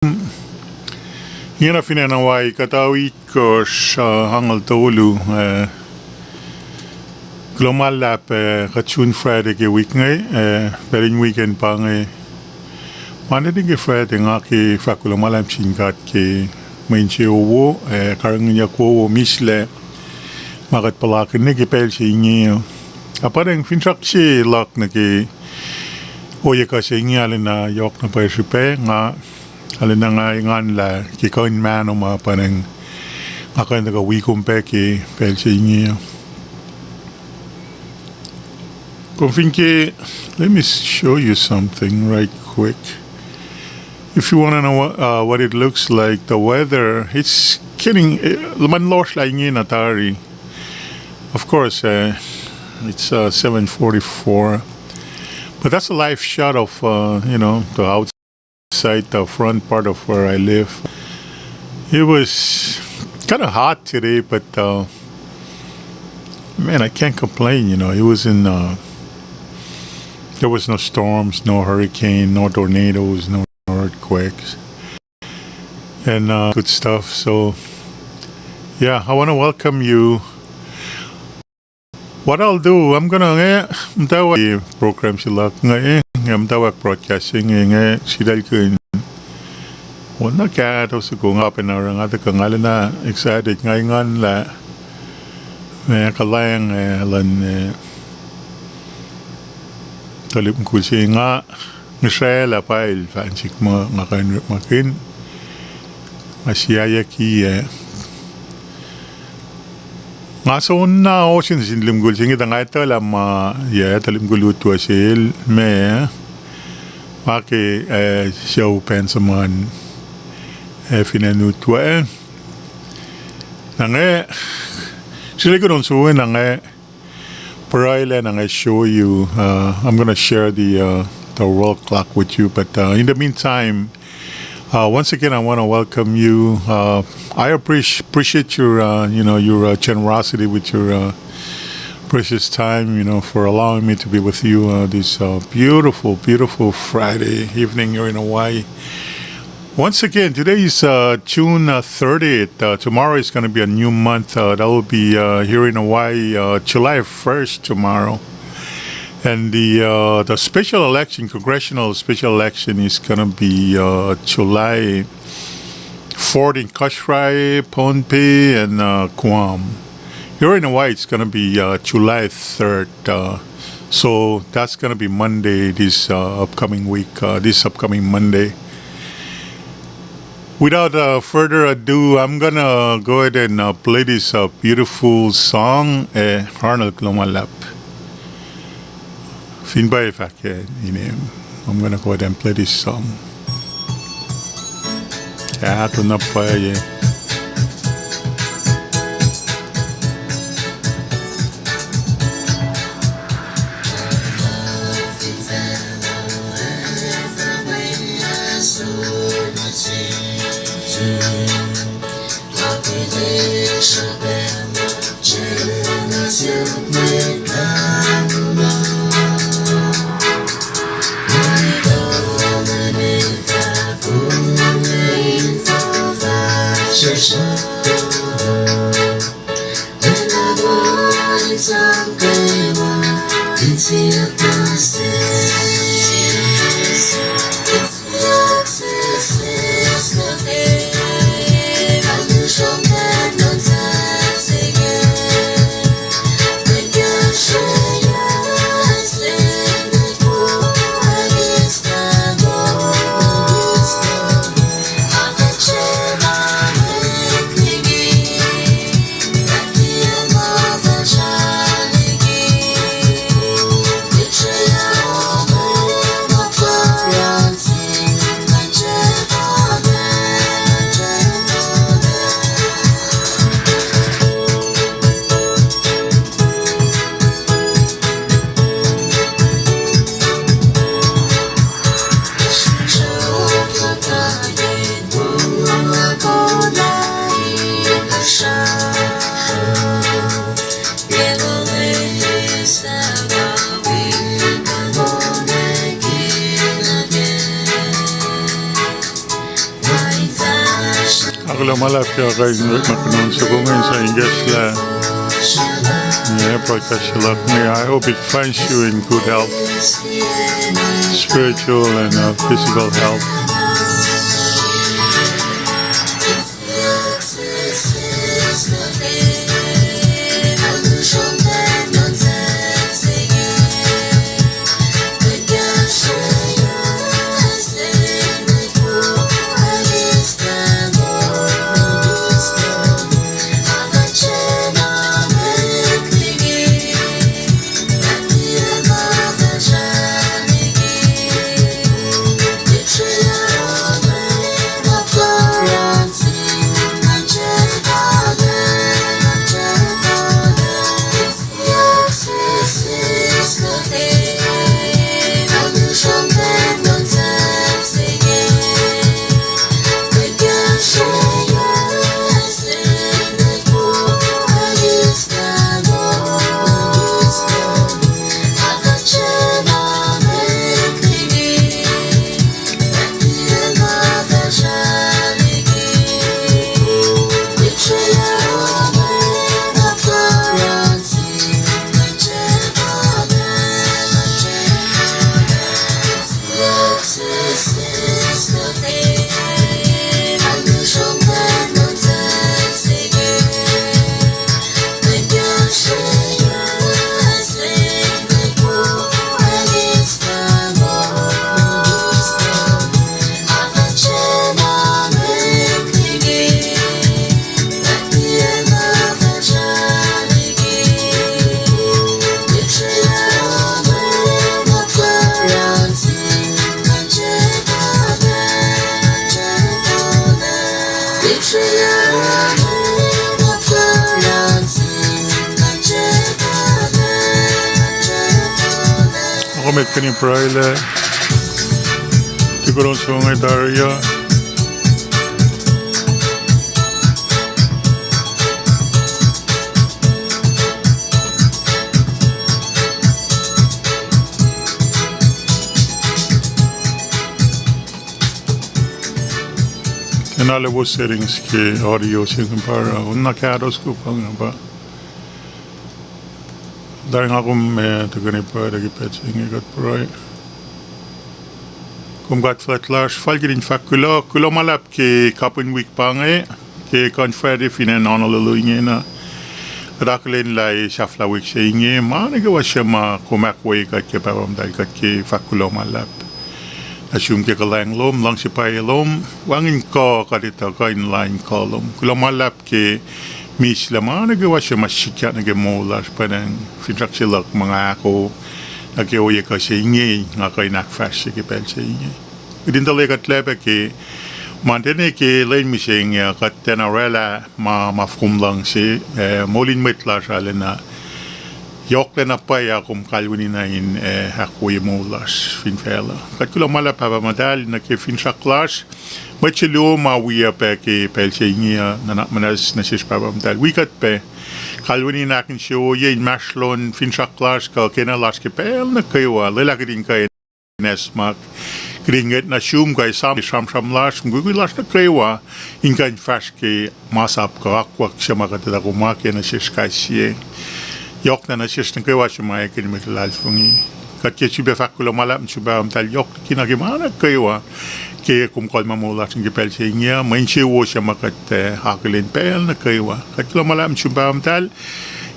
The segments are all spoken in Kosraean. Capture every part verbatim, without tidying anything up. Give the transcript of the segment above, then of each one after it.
Ingena fin acn Hawaii, kuhtuh itkohsr, uh, angngaul tolu, uh, kuloh ma luhlahp, uh, kuht sun Friday ke wik inge, uh, pacl in weekend pa inge. Ma nuh ke Friday nga ke fahk kuloh ma luhlahp sin God ke mwe insewowo, uh, karihngihnyuck wowo mihslac ma kuht puhlakihn nuh ke pacl se inge. Apkuhran finsrak se luhk nuh ke ohiyac kuh se inge arulacna yohk na pwacye srihpac, nga arulacna nga engan lah ke kuh in mahno ma pwacnwacng nga kuh in tuhkuh wi kom pac ke pacl se inge. Kom fin ke, let me show you something right quick. If you want to know what, uh, what it looks like, the weather, it's getting, uh, luhman lohsrlah ingena tari. Of course, uh, it's, uh, seven forty-four. But that's a live shot of, uh, you know, the outside, the front part of where I live. It was kind of hot today, but, uh, man, I can't complain, you know. It was in, uh, there was no storms, no hurricane, no tornadoes, no earthquakes, and, uh, good stuff. So, yeah, I want to welcome you. What I'll do, I'm gonna, eh, mtawak program se luhk inge, eh, mtawak broadcast se inge, eh, sitalkihn. Wona kahto soko nga pacna oruh nga tuhkuh nga arulacna excited, nga engan lah, eh, kuhlwacng, eh, luhn, eh, tuhlihk mukul se inge, nga ngihsre lah pa el fahk sihk muh nga kuh in orekmakihn. Nga siyucki, eh, nga soenna ohsun sin tuhlihk mukul se inge tuh nga etuh lah ma, ya, tuhlihk mukul utuh sel me, ma ke, eh, sucu pacl se man, eh, fin acn utuh. Na nga, srihke kuh in on suwos na nga, pruhe lah na nga show you, uh, I'm gonna share the, uh, the world clock with you, but, uh, in the meantime, uh, once again, I wanna welcome you. Uh, I appreci-, appreciate your, uh, you know, your, uh, generosity with your, uh, precious time, you know, for allowing me to be with you, uh, this, uh, beautiful, beautiful Friday evening here in Hawaii. Once again, today is, uh, June, uh, thirtieth. Uh, tomorrow is gonna be a new month. Uh, that will be, uh, here in Hawaii, uh, July first tomorrow. And the, uh, the special election, congressional special election, is gonna be, uh, July fourth in Kosrae, Pohnpei, and, uh, Guam. Here in Hawaii, it's gonna be, uh, July third. Uh, so that's gonna be Monday this, uh, upcoming week, uh, this upcoming Monday. Without, uh, further ado, I'm gonna go ahead and, uh, play this, uh, beautiful song, eh, Arnold Lomalap. Fin pa fahk, eh, inem, I'm gonna go ahead and play this song. Ah, tuh na pa, yeah. Kuloh ma luhlahp ke kuh in orekmakihn on soko inge in sang ikacslah, eh, broadcast se luhk inge. I hope it finds you in good health, spiritual and, uh, physical health. Kom etkeni pruhe lah tiac kuh in songe tari uh. Kena lowos settings ke audio se inge pa oruh on na kahtos kuh pa inge pa. Tari nga kom, eh, tuhkweni pruhe tuh ke pacl se inge kuht pruhe. Kom God fuhlwact lasr, fal kuht in fahk kuloh, kuloh ma luhlahp ke kapihn wik pa inge, ke kuh in Friday fin acn Honolulu ingena. Kuht akihlen lah sahflah wik se inge, ma nuh kwewa suc ma kom ahkwoye kuht ke Pahpah Muhtahl, kuht ke fahk kuloh ma luhlahp nuh sum ke kuhlwacng lom, luhngse pwacye lom, wacngihn kuh kuht etuh kuh in lain kuh lom. Kuloh ma luhlahp ke mihslac ma nuh kwewa suc ma sikyak nuh ke moul lasr, pwacnwacng finsrak se luhk ma nga ahko nuh ke ohiyac kuh se inge, nga kuh in ahkfahsrye ke pacl se inge. Kuht in tuhlac kuht lwelah pac ke Monday ne ke lwen mihsenge uh kuht tiacna orwaclah ma, ma fom luhngse, eh, moul in mwet lasr arulacna yohklacna pwacye kom kalweni na in, eh, ahkwoye moul lasr fin facluh. Kuht kuloh ma luhlahp Pahpah Muhtahl nuh ke finsrak lasr. Mwet se luo ma wiyuc pac ke pacl se inge uh, nuhnak muhnahs nuh sesr Pahpah Muhtahl. Wi kuht pac kalweni in ahkinsewowoye inmahsrlon finsrak lasr kuh kena lasr ke pacl nuh kwewa. Lwelah kuht in kuh in acsmak, kuht in ngwet nuh sum kuh esam sramsram lasr, mukwikwi lasr nuh kwewa, in kuh in fahsr ke masap kuh akwuck suc ma kuht etuh kom akiyacnuh sesr kais sie. Yohkna nuh sesr nuh kwewa suc ma ekihn mwet luhlahlfongi. Kuht ke sifilpac fahk kuloh ma luhlahp nuh sum Pahpah Muhtahl yohk likina ke ma nuh kwewa ke kom kalmac moul lasr nuh ke pacl se inge uh, mwe insewowo suc ma kuht, eh, akihlen pacl nuh kwewa. Kuht kuloh ma luhlahp nuh sum Pahpah Muhtahl,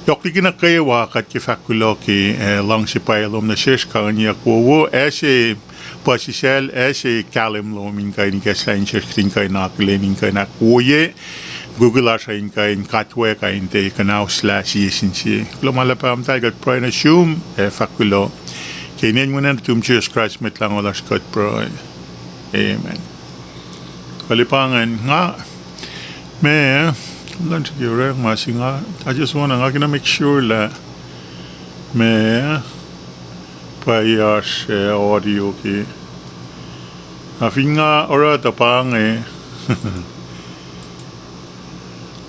yohk likina kwewa kuht ke fahk kuloh ke, eh, luhngse pwacye lom nuh sesr, kuh in iyuck wowo, ase puhsisacl, ase kahlwem lom in kuh in ikacslah in sesr kuht in kuh in akihlen in kuh in ahkwoye mukwikwi lasr uh in kuh in katwack uh in tiac kuhnahoslah sie sin sie. Kuloh ma luhlahp Pahpah Muhtahl, kuht pruhe nuh sum, ac fahk kuloh ke inen Wen nuhtum Jisus Kraist Mwet Lahngo lasr kuht pruhe. Amen. Kuhli pa ingacn nga, ma, luhn srihke orek ma se nga, I just wanna, nga kena make sure lah ma pwacye oasr, eh, audio ke. Na fin nga oruh tuh pa inge.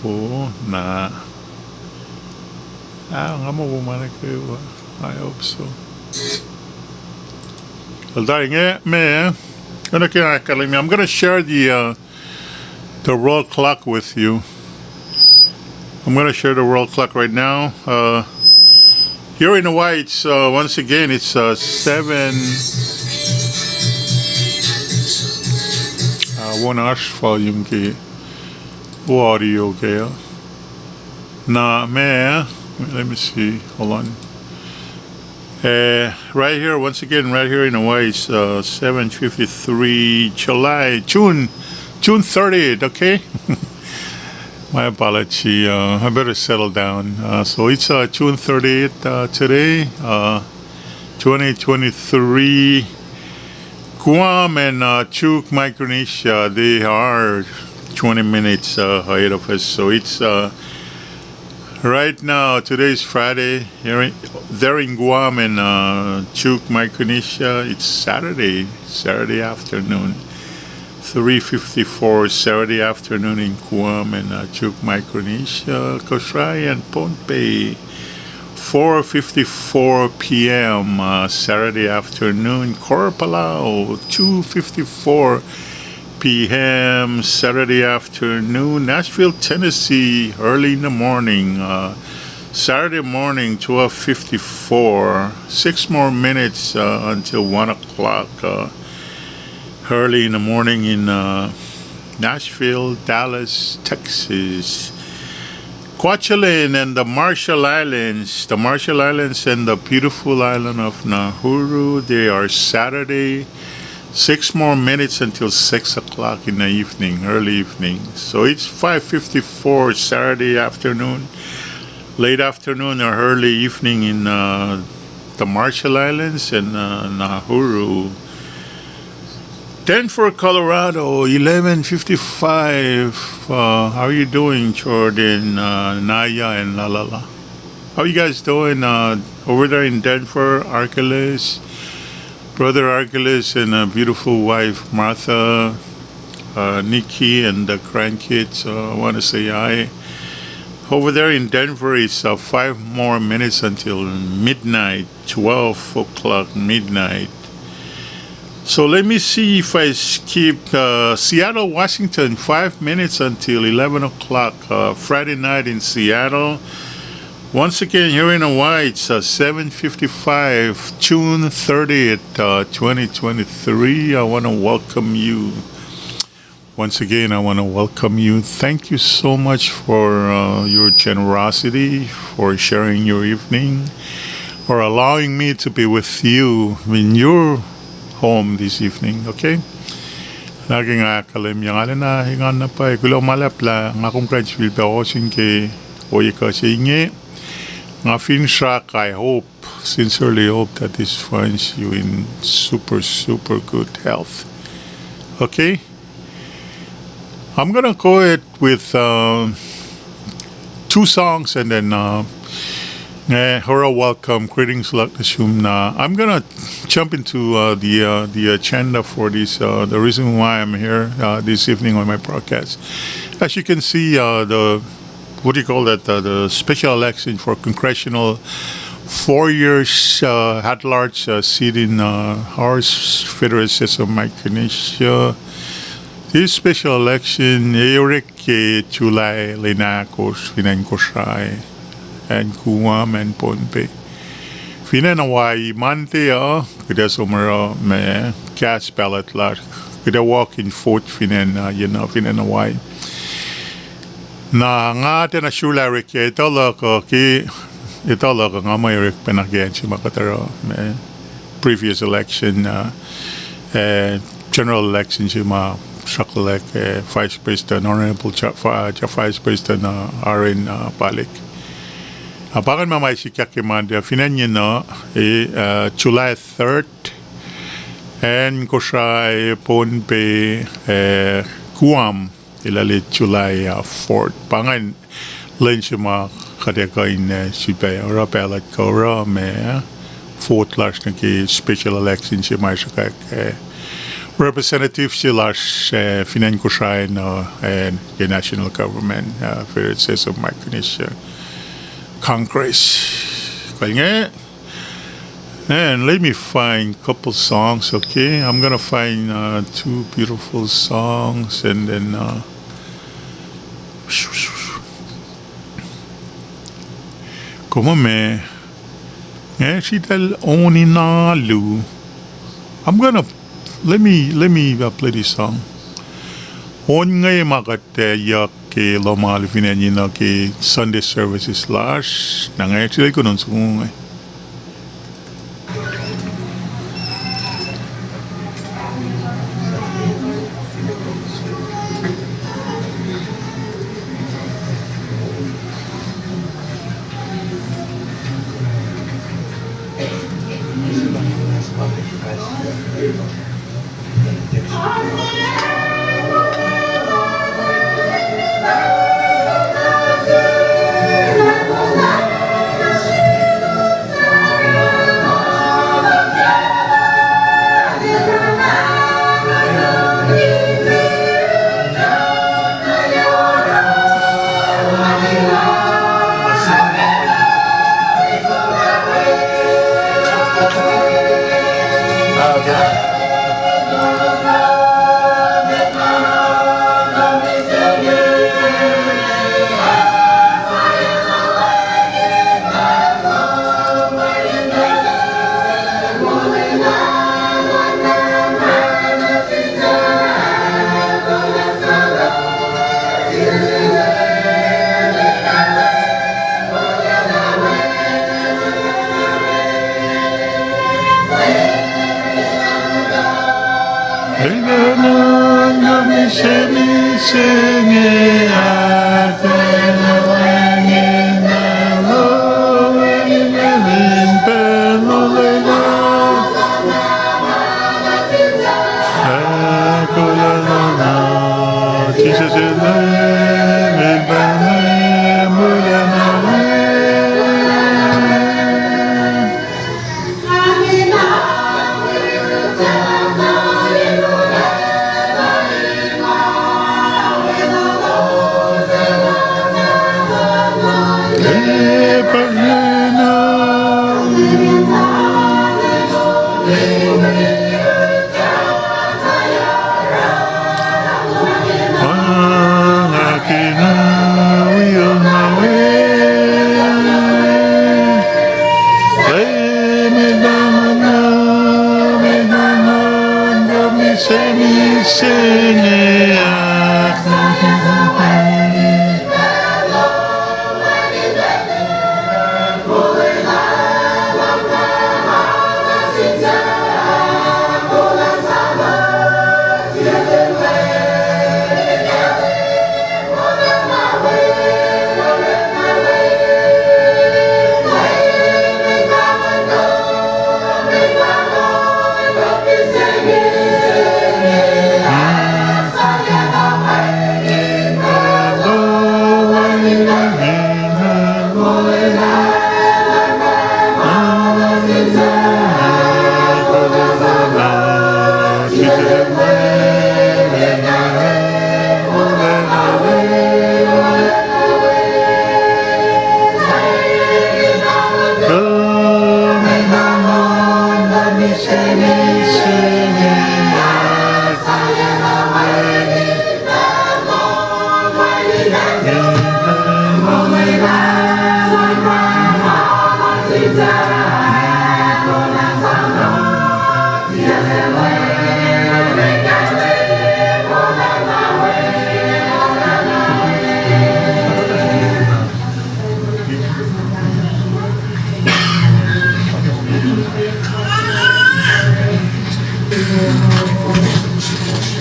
Oh, na. Ah, nga muh wo ma nuh kwewa. I hope so. Well, tari inge ma, oacna ke nga ahkkahlwemye, I'm gonna share the, uh, the world clock with you. I'm gonna share the world clock right now. Uh, here in Hawaii, it's, uh, once again, it's, uh, seven, uh, one oasr volume ke audio ke, uh, na ma, let me see, hold on. Uh, right here, once again, right here in Hawaii, it's, uh, seven fifty-three, July, June, June thirtieth, okay? My apology, uh, I better settle down. Uh, so it's, uh, June thirtieth, uh, today, uh, twenty twenty-three. Guam and, uh, Chuuk Micronesia, they are twenty minutes, uh, ahead of us. So it's, uh, right now, today is Friday. Here in, there in Guam and, uh, Chuuk Micronesia, it's Saturday, Saturday afternoon. Three fifty-four Saturday afternoon in Guam and, uh, Chuuk Micronesia, Kosrae and Pohnpei. Four fifty-four p m, uh, Saturday afternoon. Koror, Palau, two fifty-four p m Saturday afternoon. Nashville, Tennessee, early in the morning, uh, Saturday morning, twelve fifty-four. Six more minutes, uh, until one o'clock, uh, early in the morning in, uh, Nashville, Dallas, Texas. Kwajalein and the Marshall Islands, the Marshall Islands and the beautiful island of Nauru, they are Saturday. Six more minutes until six o'clock in the evening, early evening. So it's five fifty-four Saturday afternoon, late afternoon or early evening in, uh, the Marshall Islands and, uh, Nauru. Denver, Colorado, eleven fifty-five. Uh, how are you doing, Jordan, uh, Naya, and Lalala? How you guys doing, uh, over there in Denver, Archelaus? Brother Archelaus and a beautiful wife, Martha, uh, Nikki, and the grandkids, uh, want to say hi. Over there in Denver, it's, uh, five more minutes until midnight, twelve o'clock midnight. So let me see if I skip, uh, Seattle, Washington, five minutes until eleven o'clock, uh, Friday night in Seattle. Once again, here in Hawaii, it's, uh, seven fifty-five, June thirtieth, uh, twenty twenty-three. I want to welcome you. Once again, I want to welcome you. Thank you so much for, uh, your generosity, for sharing your evening, or allowing me to be with you in your home this evening, okay? Na ke nga ahkkahlwemye, nga lana engan na pwacye, kuloh ma luhlahp lah nga kom kuh in sifilpac ohsun ke ohiyac kuh se inge. Nga finsrak, I hope, sincerely hope that this finds you in super, super good health. Okay? I'm gonna go ahead with, uh, two songs and then, uh, eh, oruh welcome, greetings, luhk nuh sum na. I'm gonna jump into, uh, the, uh, the agenda for this, uh, the reason why I'm here, uh, this evening on my broadcast. As you can see, uh, the, what do you call that, uh, the special election for congressional four years, uh, at large, uh, seat in, uh, our s-, Federated States of Micronesia. This special election, eh, orek ke July lwen ahkosr, fin acn Kosrae, acn Guam, acn Pohnpei. Fin acn Hawaii, Monday uh, kuht ac som oruh ma cast ballot lasr, kuht ac walk in vote fin acn, uh, you know, fin acn Hawaii. Na nga tiacna sure lah orek ke etuh luhk uh, ke etuh luhk uh nga muh orek pacna ke acn se ma kuht oruh ma previous election, uh, uh, general election se ma sruhkwack, uh, Vice President, Honorable Ja-, Vi-, Ja-, Vice President, uh, Aren, uh, Palik. Uh, pa ingacn ma ma sikyak ke Monday, fin acn ingena, eh, uh, July third, acn Kosrae, Pohnpei, uh, Guam, elah July, uh, fourth. Pa ingacn lwen se ma kuht ac kuh in, uh, sifilpac oruh ballot kuh oruh ma, uh, vote lasr nuh ke special election se ma sruhkwack, uh, representative se lasr, uh, fin acn Kosrae nuh, uh, ke national government, uh, Federated States of Micronesia Congress. Kuh inge, and let me find a couple songs, okay? I'm gonna find, uh, two beautiful songs, and then, uh, Kom ma, nga sritacl on in alu. I'm gonna, let me, let me uh, play this song. On inge ma kuht, uh, yohk ke lohm alu fin acn inge ke Sunday services lasr, na nga sritacl kuh in on soko inge.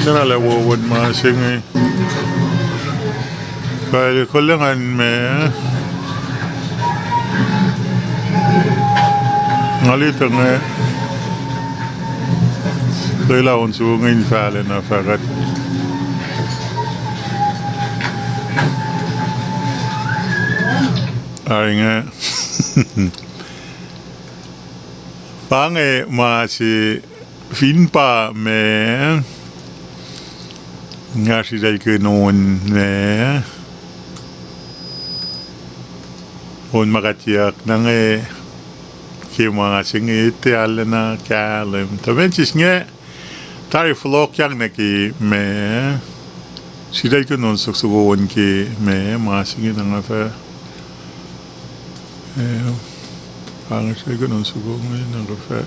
Nana lah wohwohn ma se inge. Kal kuhlwacng an me. Nga lituh inge. Lwelah on soko inge in fahla na fahkwack. Ar inge. Pa inge ma se fin pa me nga sritacl kuh in on me. On ma kuht yohk na inge ke ma se inge tiac arulacna kahlwem. Tuh men sis inge tari fohlohkyang nuh ke me. Sritacl ke on soko on ke ma, ma se inge na nga fah, eh, pa inge sritacl ke on soko inge na nga fah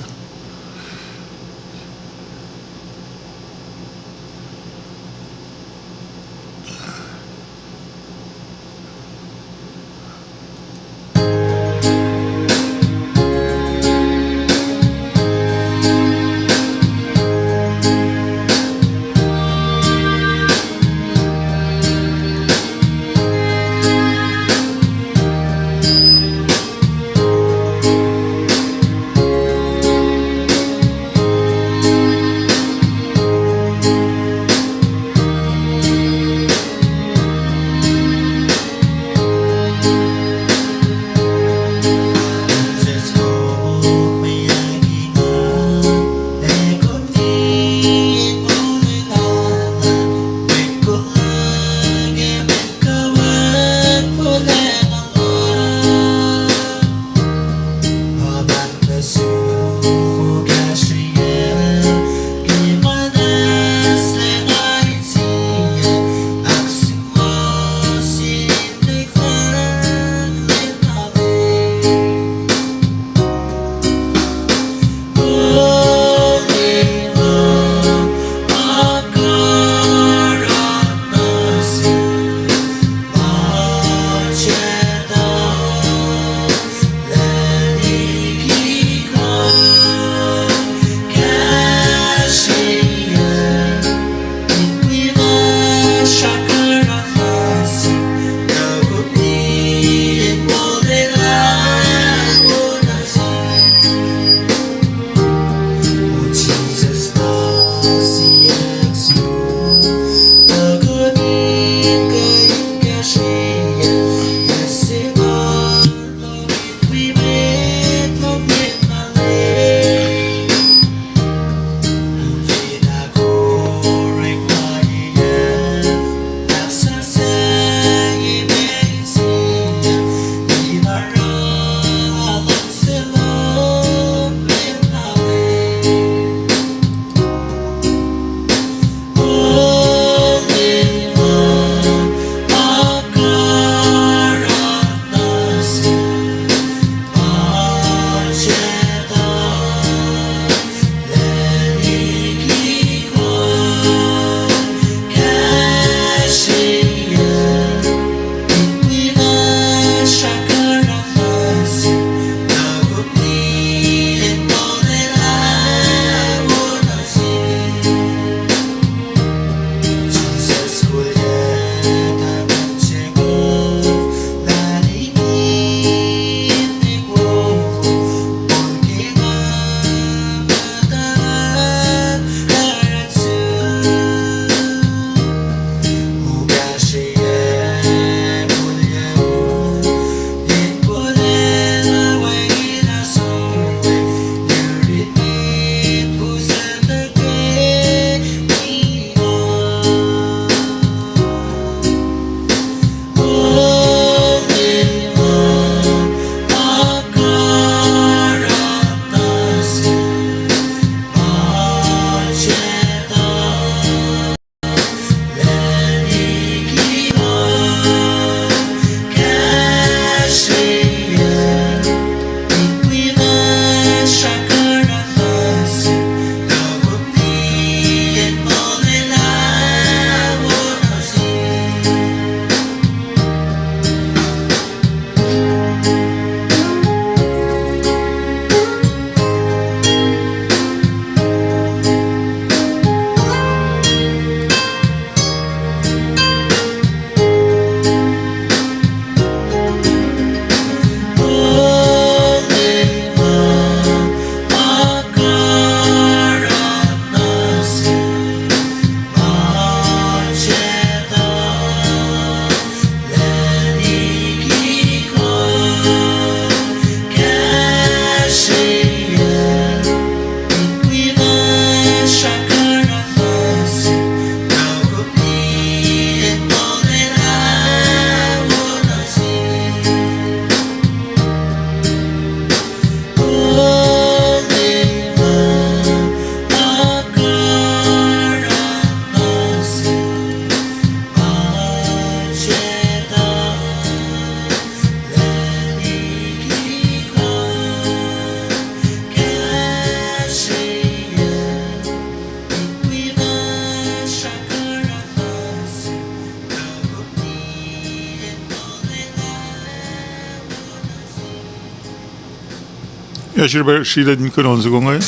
Srihpac, sritacl in kunohkohn soko inge.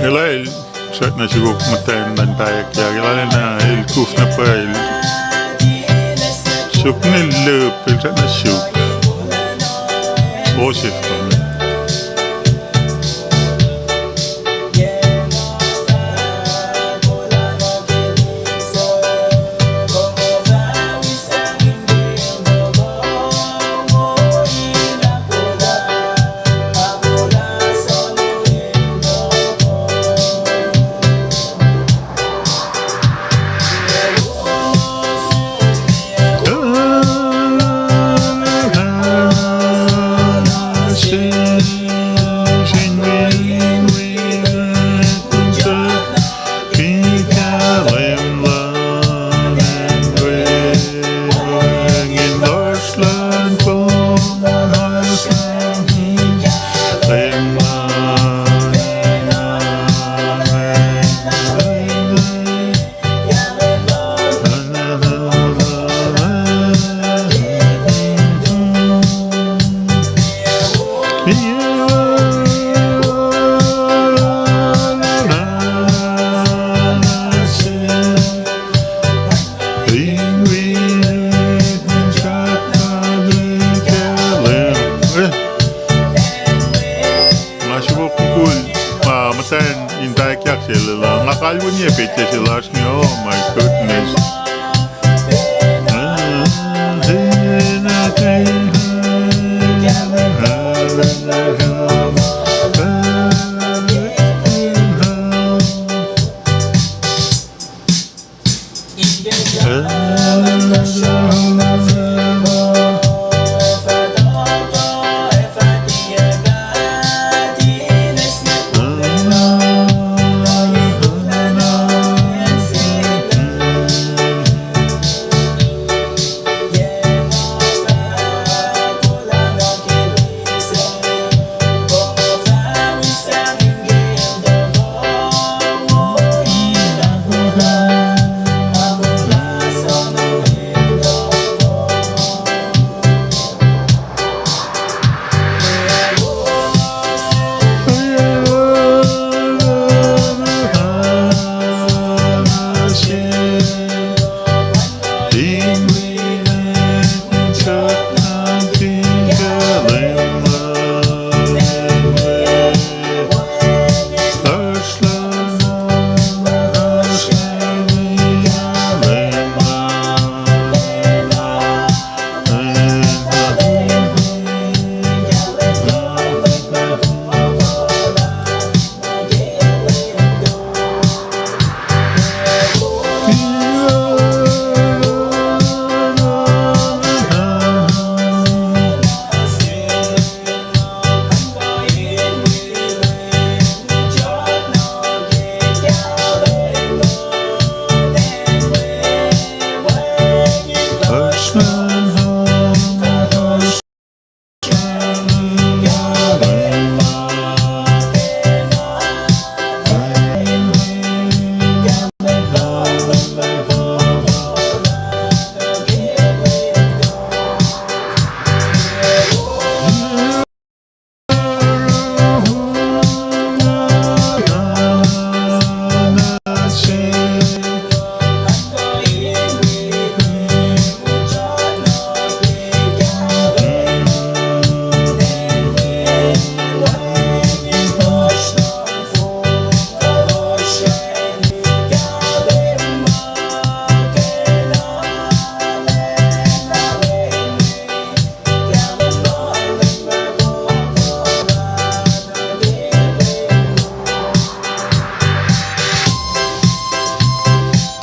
Elah el srackna sukok muhtwacn luhn pahyuckyak, elah lacna el kuf na pwacye, el suk ne lop, el srackna suk. Joseph pa inge. Nga sruok mukul, ma muhtwacn in pahyuckyak sel lah nga kalweni petsac se lasr inge, oh my goodness.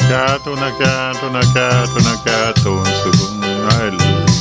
Kahto na, kahto na, kahto na, kahto na, I love it.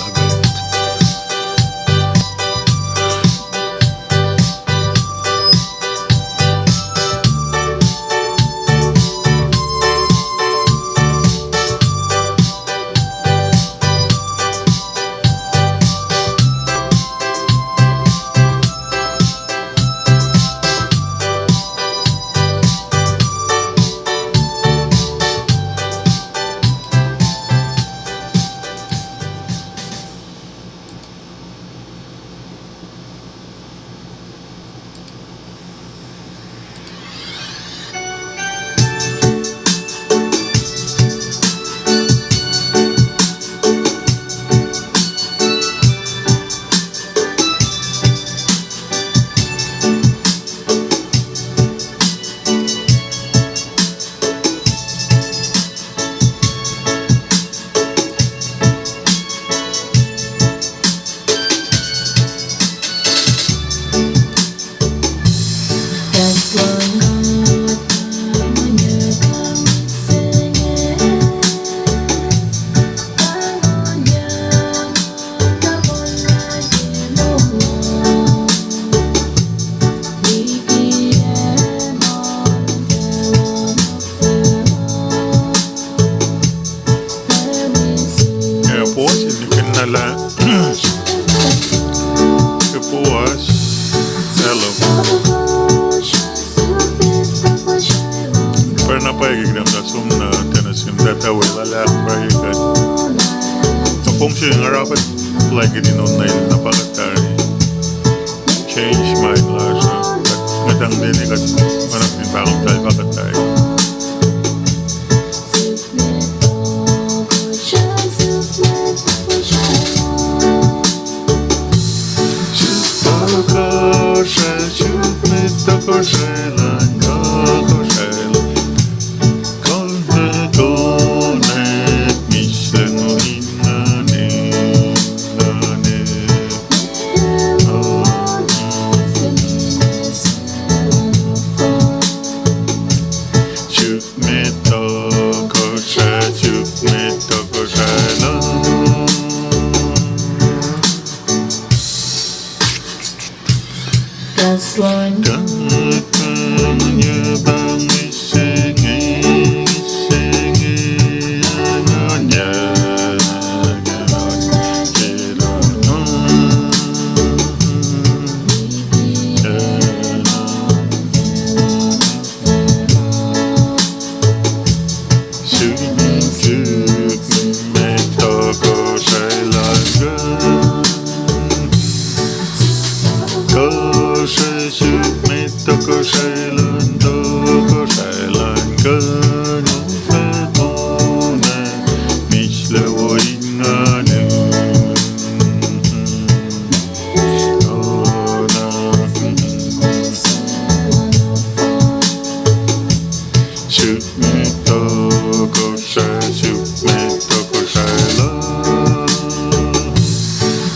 Tawe lalah pwacye kuht. Tuh kom se nga rapat like in on na el na pa kuht tari. Change mind lasr uh. Kuht ngwetang lene kuht, nga na fin pahngom tahl pa kuht tari. Suk tohkohsrahi, suk met tohkohsrahi luhn tohkohsrahi luhn. Kalmac konwacack mihslac wo in nguhn, nguhn. Suk met tohkohsrahi, suk met tohkohsrahi luhn. Kahs luhn God pa inge, pa inge, se inge, se inge, ananya, ke luhn, suk, suk met tohkohsrahi luhn God. Tohkohsrahi, suk met tohkohsrahi luhn, tohkohsrahi luhn God. Fah konwacack mihslac wo in nguhn. Suk met tohkohsrahi, suk met tohkohsrahi luhn.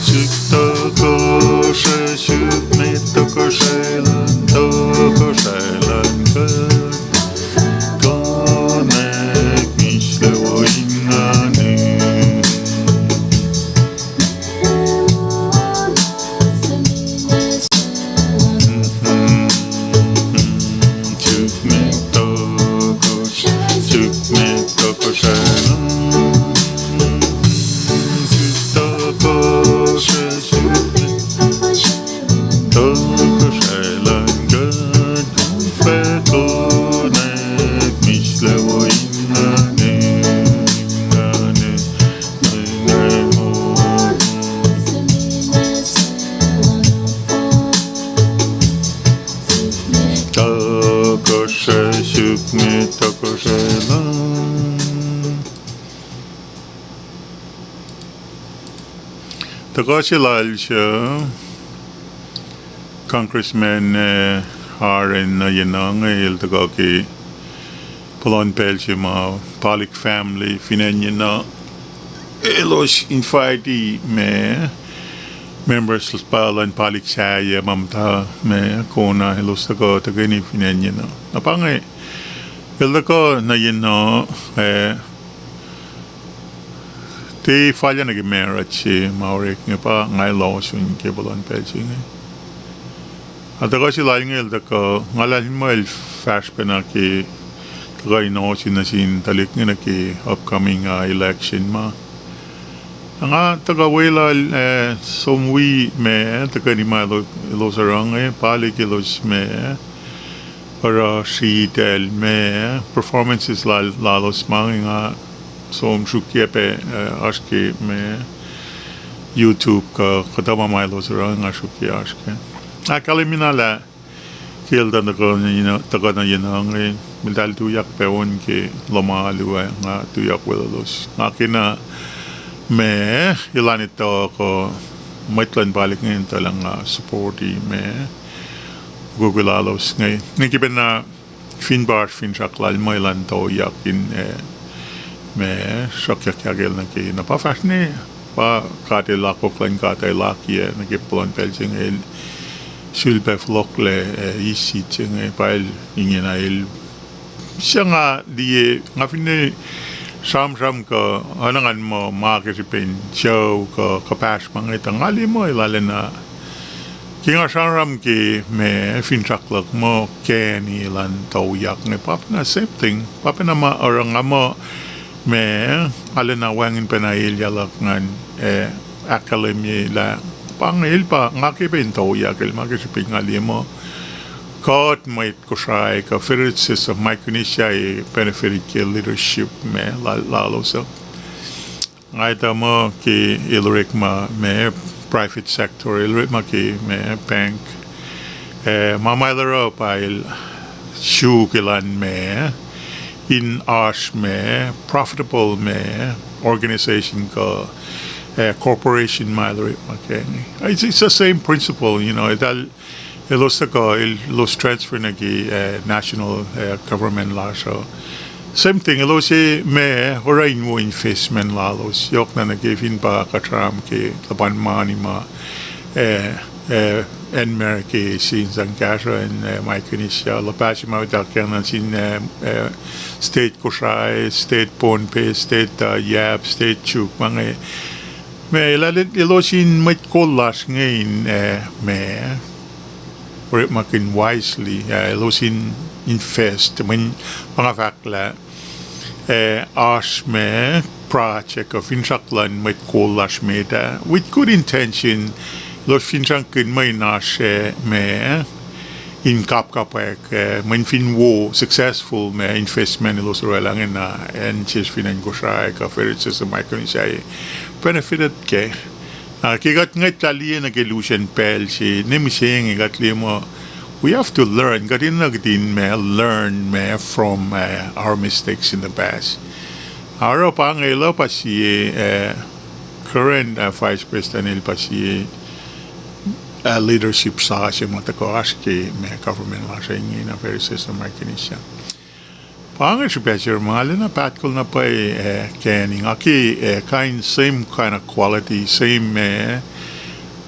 Suk tohkohsrahi, suk met tohkohsrahi luhn, tohkohsrahi luhn God. Konwacack mihslac wo in nguhn. Suk met tohkohsrahi, suk met tohkohsrahi luhn. Suk tohkohsrahi, suk met tohkohsrahi luhn God. Fah konwacack mihslac wo in nguhn, nguhn. Tohkohsrahi, suk met tohkohsrahi luhn. Tuhkuh se lal se, Congressman, eh, Aaron, nuh yenuh inge el tuhkuh ke puhlan pacl se ma Palik family fin acn yenuh, elos invitee ma members pa luhn Palik sahyac ma muhta ma Kona, elos tuhkuh tuhkweni fin acn yenuh. Na pa inge, el tuhkuh nuh yenuh, eh, tiac fal nuh ke marut se ma orek inge pa nga el ohsun ke puhlan pacl se inge. A tuhkuh se lal inge el tuhkuh, nga luhlahlfongi muh el fahsr pacna ke tuhkuh in ohsun nuh sin tuhlihk inge nuh ke upcoming, uh, election ma. Na nga tuhkuh weluhl, eh, som wi ma, tuhkweni ma el-, elos oruh inge, Palik elos ma, oruh sritacl ma, performances lal-, lalos ma inge nga som sruokyac pac, eh, oasr ke ma YouTube kuh kuhtuh ma ma elos oruh nga sruokyac oasr ke. Ahkkahlwemye na lah ke el tuh tuhkuh nuh yenuh, tuhkuh nuh yenuh inge, eltahl tuyak pac on ke lohm alu ah, nga tuyak welulos. Nga kena ma elan etuh kuh mwet luhn Palik inge in tuh lah nga supporti ma ukwe lalos inge. Nwe ke pacna fin pa oasr finsrak lal muh elan tuyak in, eh, ma sruhkyuckyak el nuh ke na pa fahsr ne, pa God el akwuck luhn God el akiyac nuh ke puhlan pacl se inge el sulpac fohlohklac, eh, eis seat se inge pa el ingena el se nga liye, nga finne sramsram kuh oacna ngan muh ma ke srihpen sucu kuh kuhpahsr ma inge tuh nga liye muh el arulacna. Ke nga sramsram ke ma finsrak luhk muh kacni elan tuyak inge pa pacna same thing, pa pacna ma oruh nga muh ma arulacna wacngihn pacna elyah luhk ngan, eh, ahkkahlwemye lah pa inge el pa nga ke pac in tuyak el ma ke srihpen nga liye muh Kuht mwet Kosrae kuh Federated States of Micronesia benefited ke leadership ma la-, lalos uh. Nga etuh muh ke el orekma ma private sector, el orekma ke ma bank, eh, ma ma el oruh pa el suk elan ma in oasr ma profitable ma organization kuh, eh, corporation ma el orekma kac inge. It's, it's the same principle, you know, eltahl, elos tuhkuh, elos transfer nuh ke, eh, national, eh, government lasr uh. Same thing, elos ac ma oruh in wo investment lalos. Yohk na nuh ke fin pa kuht sramsram ke luhpan mani ma, eh, eh, acn America se in sang kahsruh acn, eh, Micronesia. Luhpah se ma utuckyang nuh sin, eh, eh, state Kosrae, state Pohnpei, state, uh, Yap, state Chuuk, ma inge. Ma el, elos in mwet kol lasr inge in, eh, ma orekmakihn wisely, ah, elos in invest, mweyen pa nga fahk lah, eh, oasr ma project kuh finsrak luhn mwet kol lasr met ah, with good intention, elos finsrakkihn mweyen oasr, eh, ma in kapkapwack, eh, mweyen fin wo successful ma investment elos orwaclah inge na acn sesr fin acn Kosrae kuh Federated States of Micronesia benefited kac. Na ke kuht ngwetlah liye nuh ke lusen pacl se, ne mihsenge kuht liye muh, we have to learn, kuht enenuh kihtin ma learn ma from, uh, our mistakes in the past. Oruh pa inge el uh pa sie, uh, current, uh, Vice President el pa sie, uh, leadership sasuc ma tuhkuh oasr ke ma government lasr uh inge na Federated States of Micronesia. Pa inge srihpac se ma nga lena pahtkohl na pwacye, uh, kacni nga ke, uh, kain same kind of quality, same, uh,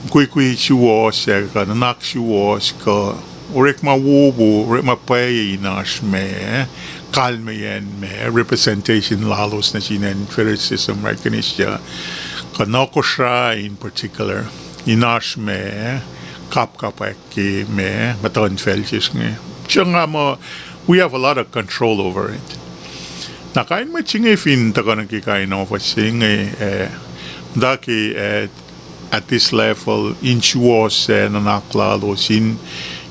mukwikwi suwohs, uh, kuh nuhnak suwohs, kuh orekma wowo, orekma pwacye in oasr ma, kalmeyacn ma representation lalos nuh sin acn Federated States of Micronesia, kuh nuh Kosrae in particular, in oasr ma kapkapwack ke ma muhtuhnfacl sesr inge. Sruhnga muh, we have a lot of control over it. Na kain mwet se inge fin tuhkuh nuh ke kain office se inge, uh, muhta ke, uh, at this level, in suwohs, uh, nuhnak lalos in,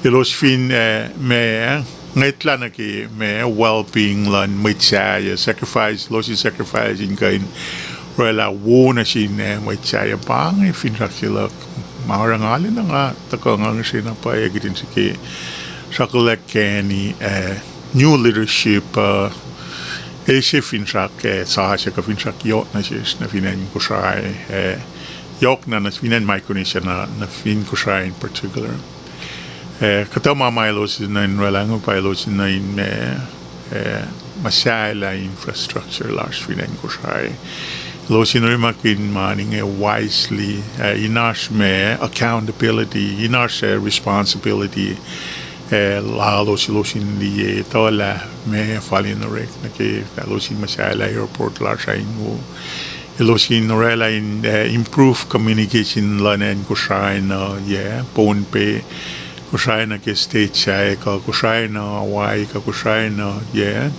elos fin, uh, ma, ngwetlah nuh ke ma well-being luhn mwet sahyac, sacrifice, elos in sacrifice in kuh in orwaclah wo nuh sin, uh, mwet sahyac, pa inge finsrak se luhk ma oruh nga lena nga tuhkuh nga ngihsre na pwacye kihtin srihke sruhkuhlack kacni, uh, new leadership, uh, ac se finsrak, uh, sasuc kuh finsrak yohk nuh sesr nuh fin acn Kosrae, uh, yohk na nuh fin acn Micronesia na nuh fin Kosrae in particular. Uh, kuhtuh ma ma elos enenuh in orwaclah inge pa elos enenuh in ma, uh, muhsahelah infrastructure lasr fin acn Kosrae. Elos in orekmakihn mani inge wisely, uh, in oasr ma accountability, in oasr, uh, responsibility, uh, lalos elos in liye etuh lah ma fal in orek nuh ke elos in muhsahelah airport lasr uh in wo. Elos in orwaclah in, uh, improve communication luhn acn Kosrae nuh, yeah, Pohnpei, Kosrae nuh ke state sahyac, kuh Kosrae nuh Hawaii, kuh Kosrae nuh, yeah.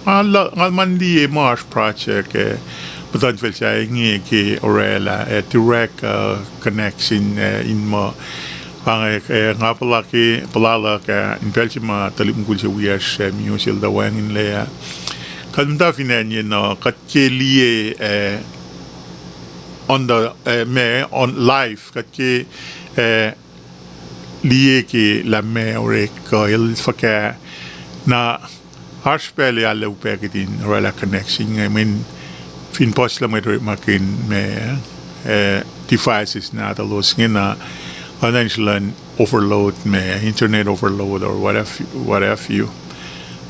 Nga, nga luhman liye muh oasr project, uh, muhtuhnfacl sahyac inge ke orwaclah, uh, direct, uh, connection, uh, in muh, pa inge, uh, nga puhla ke, puhla luhk ah in pacl se ma tuhlihk mukul se wiyacsr, uh, Mius el tuh wacngihnlac ah. Kuht muhta fin acn yen uh, kuht ke liye, uh, on the, uh, ma, on live, kuht ke, uh, liye ke lah ma orek kuh el fuhkah na oasr pacl ac arlac upac kihtin orwaclah connection inge mweyen fin puhslah mwet orekmakihn ma, uh, devices nahtuhlos inge na, oacna in sruhlan overload ma, internet overload or what have, what have you.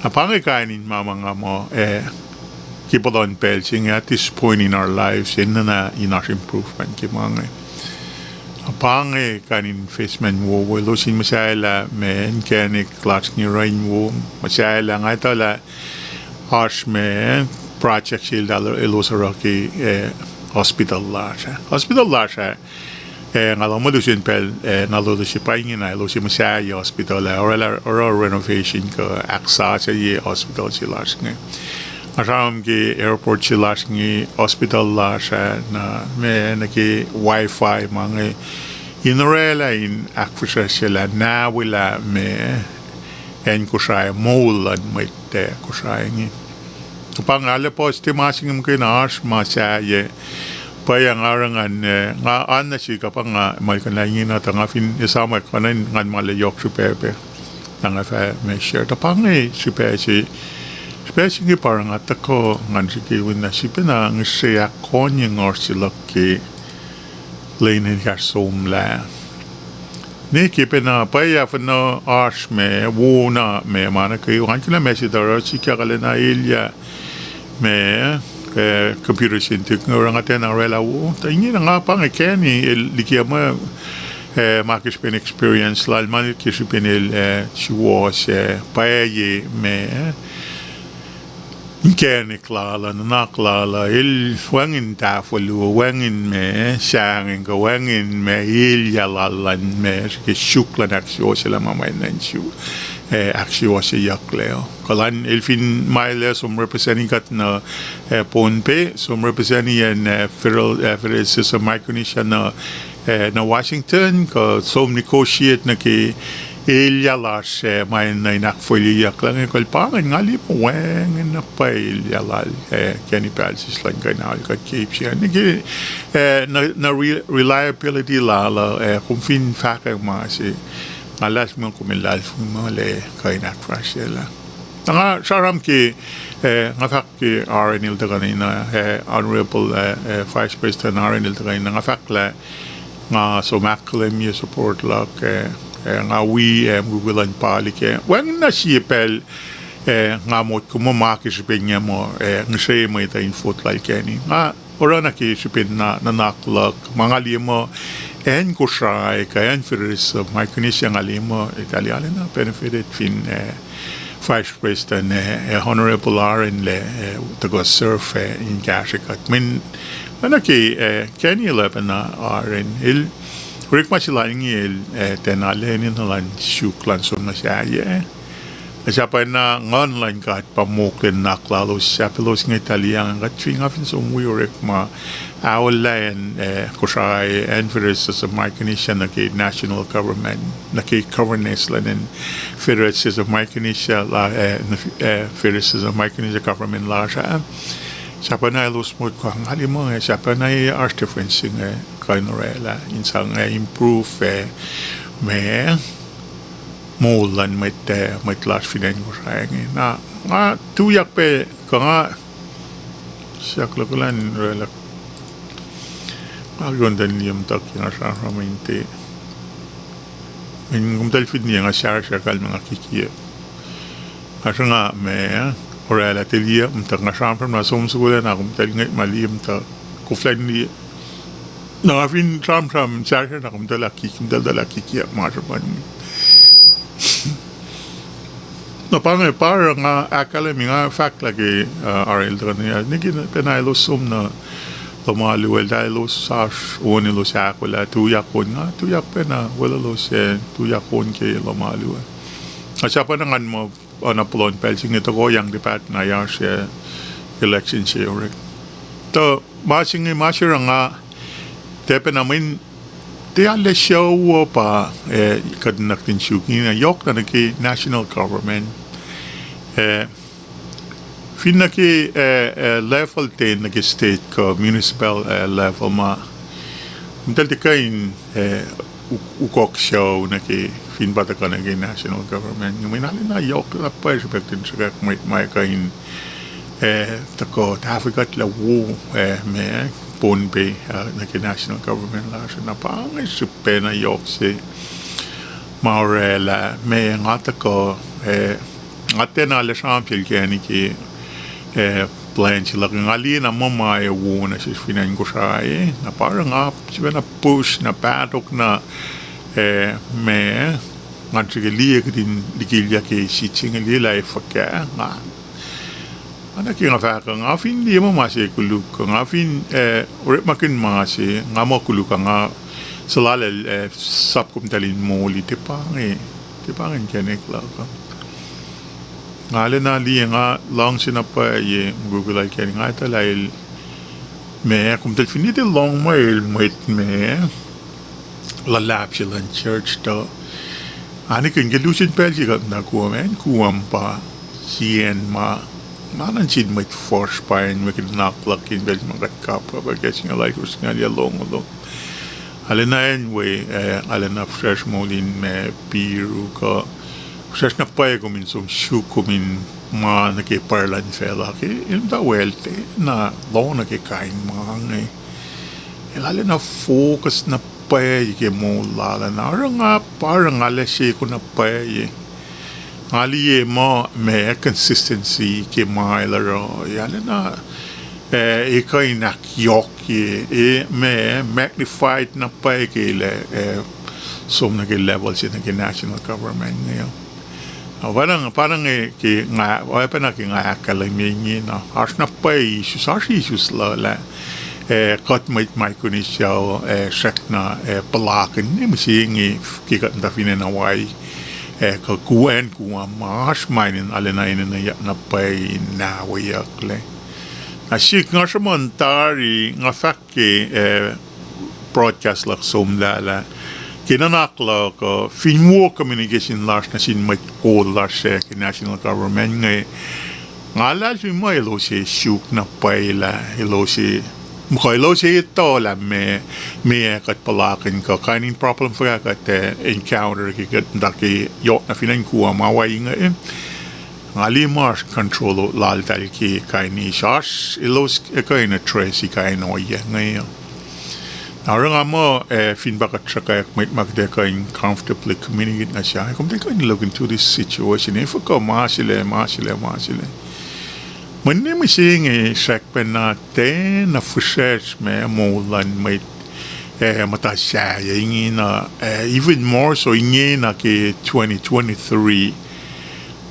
Na pa inge kain in ma ma nga muh, uh, ke puhlan pacl se inge at this point in our lives, enenuh in oasr improvement ke ma inge. Pa inge kain in investment wowo, elos in muhsahelah ma inkacnek lasr inge oruh in wo, muhsahelah nga etuh lah oasr ma project se eltahl elos oruh ke, uh, hospital lasr ah. Hospital lasr ah, uh, nga luhman lusen pacl, uh, na lotosip pa ingena elos ac muhsahi hospital ah, oruh, oruh renovation kuh ahksasucye hospital se lasr inge. Nga sramsram ke airport se lasr inge, hospital lasr ah, na ma nuh ke wifi ma inge in orwaclah in ahkfihsracsryelah na welah ma acn Kosrae, moul luhn mwet, eh, Kosrae inge. Kuh pa nga lah puhs tiac ma se inge muhkwena oasr ma sahyac. Pwacye nga oruh ngan, eh, nga oan nuh sihk, kuh pa nga muhlkuhnlah ingena tuh nga fin esamwack kuh in ngan ma lah yohk srihpac pac, na nga fah ma share. Tuh pa inge srihpac se, srihpac se inge pa oruh nga tuhkuh ngan srihke wi na srihpac na ngihsre ahkkonye ngohsr se luhk ke lwen ekahsr somlah. Ne ke pacna pwacye fin oasr ma wo na ma ma nuh kwewa, ngan kuhna ma se tuh oruh sikyak arulacna elyah ma, eh, computer se inge, oruh nga tiacna orwaclah wo. Tuh ingena nga pa inge Kenny el liki ma, eh, ma ke srihpen experience lal, ma ke srihpen el, eh, suwohs, eh, pwacye ma, eh, inkacnek lal uh, nuhnak lal uh, el wacngihn tahfuhlu, wacngihn ma sahngweng, kuh wacngihn ma elyah lal luhn ma srihke suk luhn ahksuwohsyelah ma ma enenuh in su, eh, ahksuwohsyeyucklac. Kuh elan el fin ma el ac som represent-i kuht nuh, eh, Pohnpei, som represent-i acn, eh, Federal, eh, Federated States of Micronesia nuh, eh, nuh Washington, kuh som negotiate nuh ke elyah lasr, eh, ma enenuh in ahkfalyeyucklac inge, kuh el pa inge nga liye muh wacngihn na pwacye elyah lal, eh, Kenny Palsis luhn kuh in aol kuht ke ip se inge. Ke, eh, nuh, nuh re-, reliability lal uh, eh, kom fin fahkwack ma se, nga luhlahlfongi kom in luhlahlfongi muh lah kuh in ahkfahsryelah. Na nga sramsram ke, eh, nga fahk ke Aren el tuhkuh na, eh, Honorable, eh, eh, Vice President Aren el tuhkuh na, nga fahk lah nga som ahkkahlwemye support luhk, eh, eh, nga wi, eh, mukwikwi luhn palik, eh, wacngihn na sie pacl, eh, nga motko muh ma ke srihpen inge muh, eh, ngihsre mwet uh in vote lal Kenny. Nga oruh na ke srihpen na nuhnak luhk, ma nga liye muh acn Kosrae kuh acn Federated States of Micronesia, nga liye muh eltahl arulacna benefited fin, eh, Vice President, eh, eh, Honorable Aren lah, eh, tuhkuh serve, eh, in kahsrwe kuht. Mweyen, oacna ke, eh, Kenny el oacpacna Aren, el, orekma se lal inge el, eh, tiacna lwen enenuh elan suk elan som nuh sahyac. Ac sahp oacna Nguhn luhn God pa mokle nuhnak lalos, sahp elos inge tuhlihk an, kuht fin, nga fin som wi orekma, aolah acn, eh, Kosrae, acn Federated States of Micronesia nuh ke national government, nuh ke governance luhn acn Federated States of Micronesia la, eh, nuh, eh, Federated States of Micronesia government lasr ah. Sahp oacna elos motko, nga liye muh, eh, sahp oacna oasr difference inge kuh in orwaclah in sang, eh, improve, eh, ma moul luhn mwet, eh, mwet lasr fin acn Kosrae inge. Na, nga tuyak pac, kuh nga, siyuck luhk lah in orwaclah, nga kuh in liye muhtuhk ke nga sramsram in te. Mweyen komtahl fin liye nga shareshares kalmac nga kikiacp. Nga sruhnga ma, orwaclah te liye muhtuhk, nga sramsram na som sukul ah na komtahl ngwet ma liye muhtuhk, koflah in liye. Na nga fin sramsram shareshares na komtahl ahkik, komtahl tuh ahkkikiacp ma sruhpan. Na pa inge pa oruh nga ahkkahlwemye, nga fahk lah ke, uh, Aren el tuhkuh na, niki pacna elos som nuh lohm alu ah, eltahl elos oasr on elos ahkolah, tuyak on, nga tuyak pacna weluhlos ah, tuyak on ke lohm alu ah. Ac sahp oacna ngan muh, oacna puhlan pacl se inge tohkohyang tipat na oasr, eh, election se orek. Tuh ma se inge ma se oruh nga tiac pacna mweyen tiac arlac sucu uh pa, eh, kuht in nuhtin suk ingena yohk na nuh ke national government. Eh, fin nuh ke, eh, eh, level ten nuh ke state kuh municipal, eh, level ma, komtahl tiac kuh in, eh, uk-, ukok sucu nuh ke fin pa tuhkuh nuh ke national government. Nga mweyen arulacna yohk na pwacye srihpac kuht in sruhkwack mwet ma kuh in, eh, tuhkuh tahfwekuhtlac wo, eh, ma Pohnpei, eh, nuh ke national government lasr. Na pa inge srihpac na yohk se ma orwaclah ma nga tuhkuh, eh, nga tiacna arlac sramsram sel Kenny ke, eh, plan se luhk, nga liye na muh ma ac wo nuh sesr fin acn Kosrae, na pa oruh nga sifacna push na pahtok na, eh, ma, ngan srihke liye kuht in likilyak ke sit se inge liye lah ac fuhkah, nga, oacna ke nga fahk uh, nga fin liye muh ma se koluk uh, nga fin, eh, orekmakihn ma se, nga muh koluk uh, nga suhlallacl, eh, sap komtahl in moli, tiac pa inge, tiac pa inge inkacnek luhk uh. Nga arulacna liye, nga luhngse na pwacye mukwikwi lal Kenny, nga etuh lah el ma, komtahl fin etuh lohng muh el mwet ma luhlahp se luhn church tuh Anikihn ke lusen pacl se kuht na Guam an, Guam pa siyacn ma, ma nuh sin mwet fuhsr pa in wi kuht nuhnak luhk in pacl ma kuht kapkapwack ke singucul alkosr, singucul longoul longoul. Arulacna acn we, eh, arulacna fihsracsr moul in ma Piru kuh fihsracsr na pwacye kom in som suk kom in ma nuh ke pwacr luhn facluh ke el muhta weltena loh nuh ke kain ma inge. El arulacna focus na pwacye ke moul lal an. Oruh nga pa oruh nga lac seko na pwacye. Nga liye muh ma consistency ke ma el oruh, arulacna, eh, e kuh in ahkyohkye, e ma magnified na pwacye ke lah, eh, som nuh ke level se nuh ke national government inge. Ah, pa na, pa na inge ke nga, oacpacna ke nga ahkkahlwemye inge na, oasr na pwacye issues, oasr issues luhlah, eh, kuht mwet Micronesia, eh, srackna, eh, puhlakihn ne mihsenge ke kuht muhta fin acn Hawaii, eh, kuh Gu-, acn Guam, ma oasr ma in arulacna enenweyuck na pwacye in nahweyucklac. Na sik nga sruhmuhn tari, nga fahk ke, eh, broadcast luhk somlah lah ke nuhnak luhk uh, fin wo communication lasr nuh sin mwet kol lasr ke national government inge, nga luhlahlfongi muh elos ac suk na pwacye lah elos ac, muh kuh elos ac etuh lah ma, ma kuht puhlakihn kuh kain in problem fuhkah kuht, eh, encounter ke kuht muhta ke yohk na fin acn Guam, Hawaii inge. Nga liye muh oasr control laltahl ke kain issues, elos ac kuh in address kain ohiyac inge. Na oruh nga muh, eh, fin pa kuht sruhkwack mwet ma kuht ac kuh in comfortably communicate nuh se, kom tiac kuh in look into this situation, efuh kuh ma se lac, ma se lac, ma se lac. Mweyen mihsenge srackpacna tiacna fihsracsr ma moul luhn mwet, eh, muhta sahyac ingena, eh, even more so ingena ke twenty twenty-three.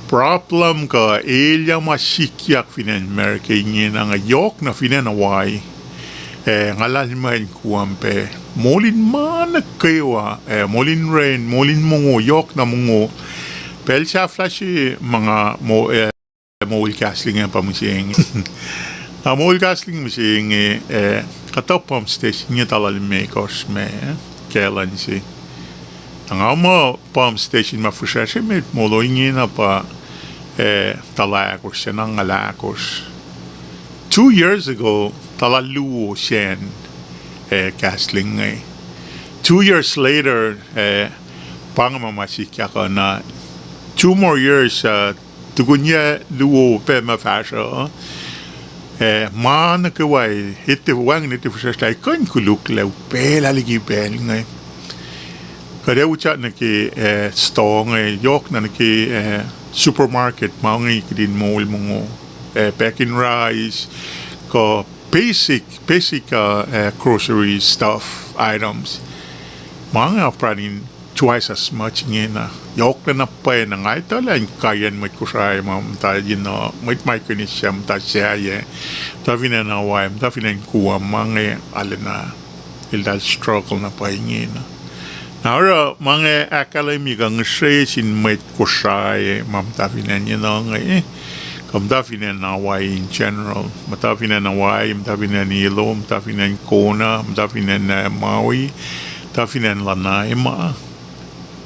Problem kuh elyah ma sikyak fin acn America ingena inge yohk na fin acn Hawaii. Eh, nga luhlahlfongi Guam pac moul in ma nuh kwewa, eh, moul in ren, moul in mongo, yohk na mongo. Pacl sahflah se ma nga mo-, eh, moul gasoline pa mihsenge. Na moul gasoline mihsenge, eh, kuhtuh pump station inge tuhlihk limekohsr ma, eh, gallon se. Na nga muh pump station ma fihsracsr met molo ingena pa, eh, tuhlihk ahkosr, se na nga ahkosr. Two years ago, tuhlihk luo sacn, eh, gasoline inge. Two years later, eh, pa inge ma ma sikyak uh na two more years, uh, tukun yac luo pac ma fahsruh, eh, ma nuh kwewa, etuh wacngihn etuh fihsracsr lah kuh in koluk lah upaclah liki pacl inge. Kuht ac utyak nuh ke, eh, store inge, yohk na nuh ke, eh, supermarket ma inge kuht in moul mongo, eh, packing rice, kuh basic, basic, uh, eh, grocery stuff, items. Ma inge apkuhran in twice as much ingena. Yohk na pwacye na nga etuh lah in kaiyacn mwet Kosrae ma muhta, you know, mwet Micronesia muhta sahyac, muhta fin acn Hawaii, muhta fin acn Guam, ma inge arulacna eltahl struggle na pwacye ingena. Na oruh ma inge ahkkahlwemye kuh ngihsre sin mwet Kosrae ma muhta fin acn, you know, inge, kuh muhta fin acn Hawaii in general, muhta fin acn Hawaii, muhta fin acn Hilo, muhta fin acn Kona, muhta fin acn, eh, Maui, muhta fin acn Lanai ma.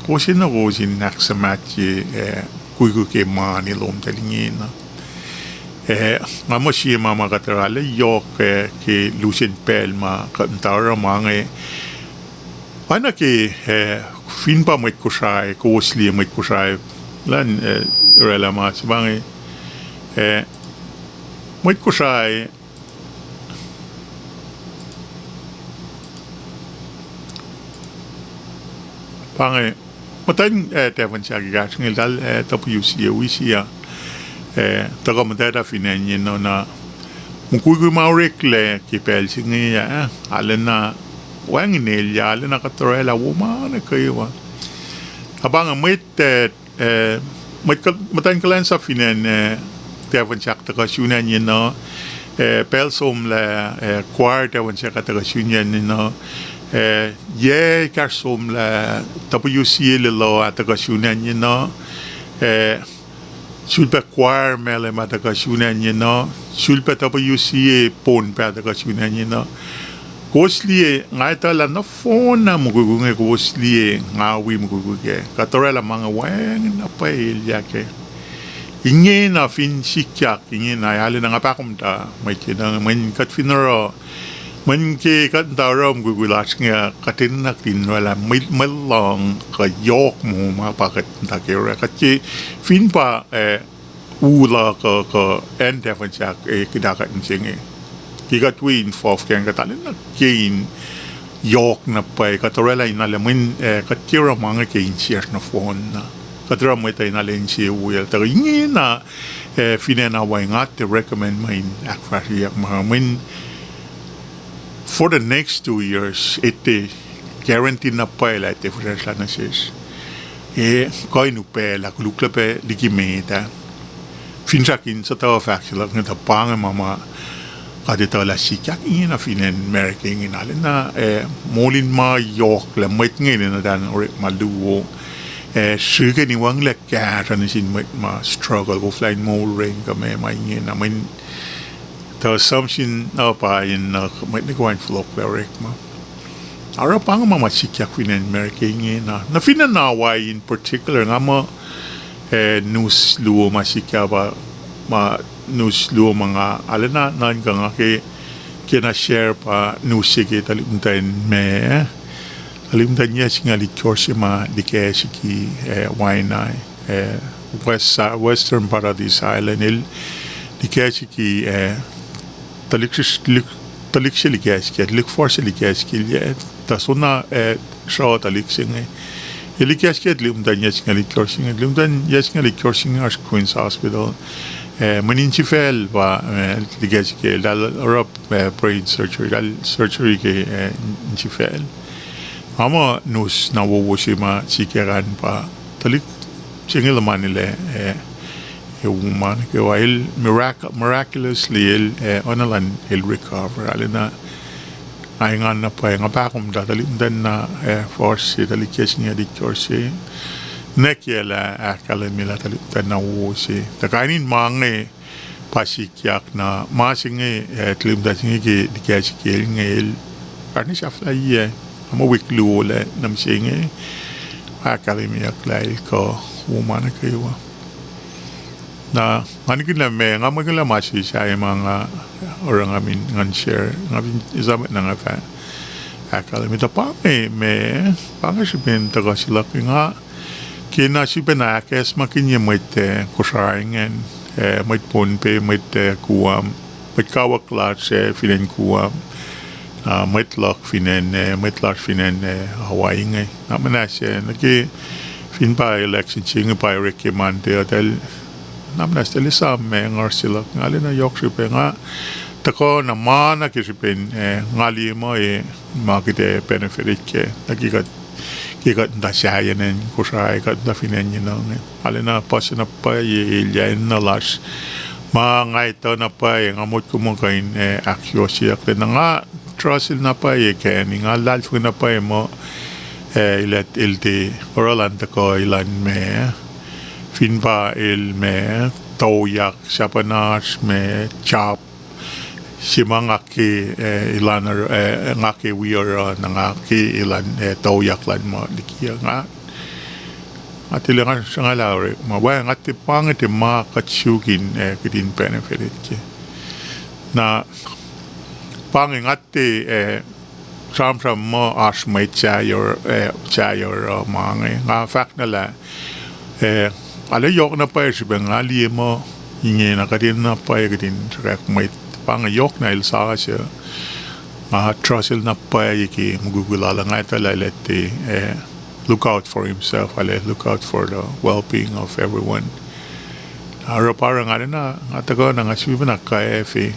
Kowos enenuh kowos in ahksuhmahtye, eh, kuikui ke ma nuh lom tuhlihk ingena. Eh, nga muh sie ma ma kuht orwaclah yohk, eh, ke lusen pacl ma kuht muhta oruh ma inge. Oacna ke, eh, fin pa mwet Kosrae, kowos liye mwet Kosrae, lan, eh, orwaclah ma se pa inge, eh, mwet Kosrae, pa inge, muhtwacn, eh, Tafon Sahk ekahsr inge eltahl, eh, W C A wi sie, eh, tuhkuh muhtwacta fin acn, you know, na mukwikwi ma oreklac ke pacl se inge, eh, arulacna wacngihn elyah, arulacna kuht orwaclah wo ma nuh kwewa. Na pa inge mwet, eh, eh, mwet kuh-, muhtwacn kuhlwacnsap fin acn, eh, Tafon Sahk tuhkuh sun acn, you know, eh, pacl somlah, eh, choir Tafon Sahk tuhkuh sun acn, you know, eh, yac ekahsr somlah W C A Lelu ah tuhkuh sun acn, you know, eh, sulpac choir Malem ah tuhkuh sun acn, you know, sulpac W C A Pohnpei ah tuhkuh sun acn, you know. Kowos liye, nga etuh lah nohfohn na mukwikwi inge kowos liye nga wi mukwikwi kac. Kuht orwaclah ma inge wacngihn na pwacye elyah kac. Ingena fin sikyak, ingena arulacna nga pahkomuhta mwet ke na, mweyen kuht fin oruh, mweyen ke kuht muhta oruh mukwikwi lasr inge, kuht enenuh in orwaclah mwe, mwe lohng kuh yohk muh ma pa kuht muhta ke orwaclah. Kuht ke fin pa, eh, u luhk uh, kuh acn tahfuhn sahk, eh, kuhtuh kuht mihsenge. Ke kuht wi involve ke acn kuht arulacna ke in yohk na pwacye, kuht orwaclah in arlac mweyen, eh, kuht ke oruh ma inge ke insiyacsr nohfohn na. Kuht oruh mwet uh in arlac insewowo el. Tuh ingena, eh, fin acn Hawaii nga tiac recommend mweyen ahkfahsryeyuck ma mweyen for the next two years, etuh guarantee na pwacye lah etuh fihsracsrlah nuh sesr. Eh, kuh in upaclah, koluklac pac liki met ah. Finsrak in suhtuh fahk se luhk inge tuh pa inge ma ma kuht etuh lah sikyak ingena fin acn America inge arulacna, eh, moul in ma yohk lah mwet inge enenuh in orekma luo. Eh, srihke in wacngihnlac kahsruh nuh sin mwet ma struggle, koflah in moul rein kuh meac ma ingena, mweyen tuh assumption uh pa in, uh, mwet nuh kwewa in fohlohklac orekma. Oruh pa inge ma ma sikyak fin acn America ingena. Na fin acn Hawaii in particular, nga muh, eh, news luo ma sikyak pa, ma news luo ma nga arulacna nuhnkuh nga ke, kena share pa news se ke tuhlihk muhtwacn ma, tuhlihk muhtwacn yac singucul itkohsr se ma likacsiki, eh, Waianae, eh, West, Western Paradise Island, el likacsiki, eh, tuhlihk se, tuhlihk se likacsiki, tuhlihk fuhsr se likacsiki, el, eh, tuh soenna, eh, sruh tuhlihk se inge. El likacsiki tuhlihk muhtwacn yac singucul itkohsr se inge, tuhlihk muhtwacn yac singucul itkohsr se inge oasr Queens Hospital. Eh, mweyen insifacl pa, eh, likacsiki, eltahl oruh, eh, brain surgery, eltahl surgery ke, eh, insifacl. Nga muh news na wowo se ma sikyak an pa tuhlihk se inge luhman el, eh, eh, u ma nuh kwewa, el mirac-, miraculously el, eh, oacna elan el recover, arulacna. Nga engan na pwacye, nga pahkomuhta tuhlihk muhtwacn na, eh, fuhsr se, tuhlihk yac singucul itkohsr se. Nwacklah ahkkahlwemye lah tuhlihk muhtwacn na wowo se. Tuh kain in ma inge pa sikyak na, ma se inge, eh, tuhlihk muhtwacn se inge ke likacsiki el inge el arni sahflahiyac, nga muh wik luo lac nuh mihsenge, ahkkahlwemyeyuck lah el kuh u ma nuh kwewa. Na, nga nihkihn lah meac, nga muh kihn lah ma se sahyac ma nga oruh nga min ngan share, nga fin esam na nga fah ahkkahlwemye tuh pa inge ma, pa inge srihpen tuhkuh se luhk nga, kena srihpen ahkacsmakihnye mwet, eh, Kosrae ingacn, eh, mwet Pohnpei, mwet, eh, Guam, mwet kawuck lasr, eh, fin acn Guam, ah, mwet luhk fin acn, eh, mwet lasr fin acn, eh, Hawaii inge. Na muhnahs, eh, nuh ke fin pa election se inge pa orek ke Monday uh, eltahl, na muhnahs eltahl esam ma ngasr se luhk, nga arulacna yohk srihpac nga tuhkuh na ma na ke srihpen, eh, nga liye muh, eh, ma kuht ac benefit kac nuh ke kuht, ke kuht muhta sahyacn acn Kosrae, kuht muhta fin acn inge. Arulacna puhs na pwacye elyah enenuh lasr. Ma nga etuh na pwacye, nga motko muh kuh in, eh, ahkyohkyeyucklac. Na nga trust el na pwacye kac, nga luhlahlfongi na pwacye muh, eh, el, el tiac oruh elan tuhkuh elan ma, fin pa el ma, toyak, sahp na oasr ma, job se ma nga ke, eh, elan, eh, nga ke wi oruh na nga ke elan, eh, toyak elan muh liki uh nga, nga tilac nga sruhnguhl orekma, wacngihn nga tiac pa inge tiac ma kuht suk in, eh, kuht in benefit kac. Na pa inge nga tiac, eh, sramsram muh oasr mwet sahyac, eh, sahyac oruh ma inge. Nga fahk na lah, eh, arlac yohk na pwacye srihpac nga liye muh ingena kuht enenuh na pwacye kuht in sruhkwack mwet. Pa inge yohk na el sasuc. Nga trust el na pwacye ke mukwikwi lal uh, nga etuh lah el tiac, eh, look out for himself, arlac look out for the well-being of everyone. Oruh pa oruh nga arulacna, nga tuhkuh na nga sifilpacna kwacfe.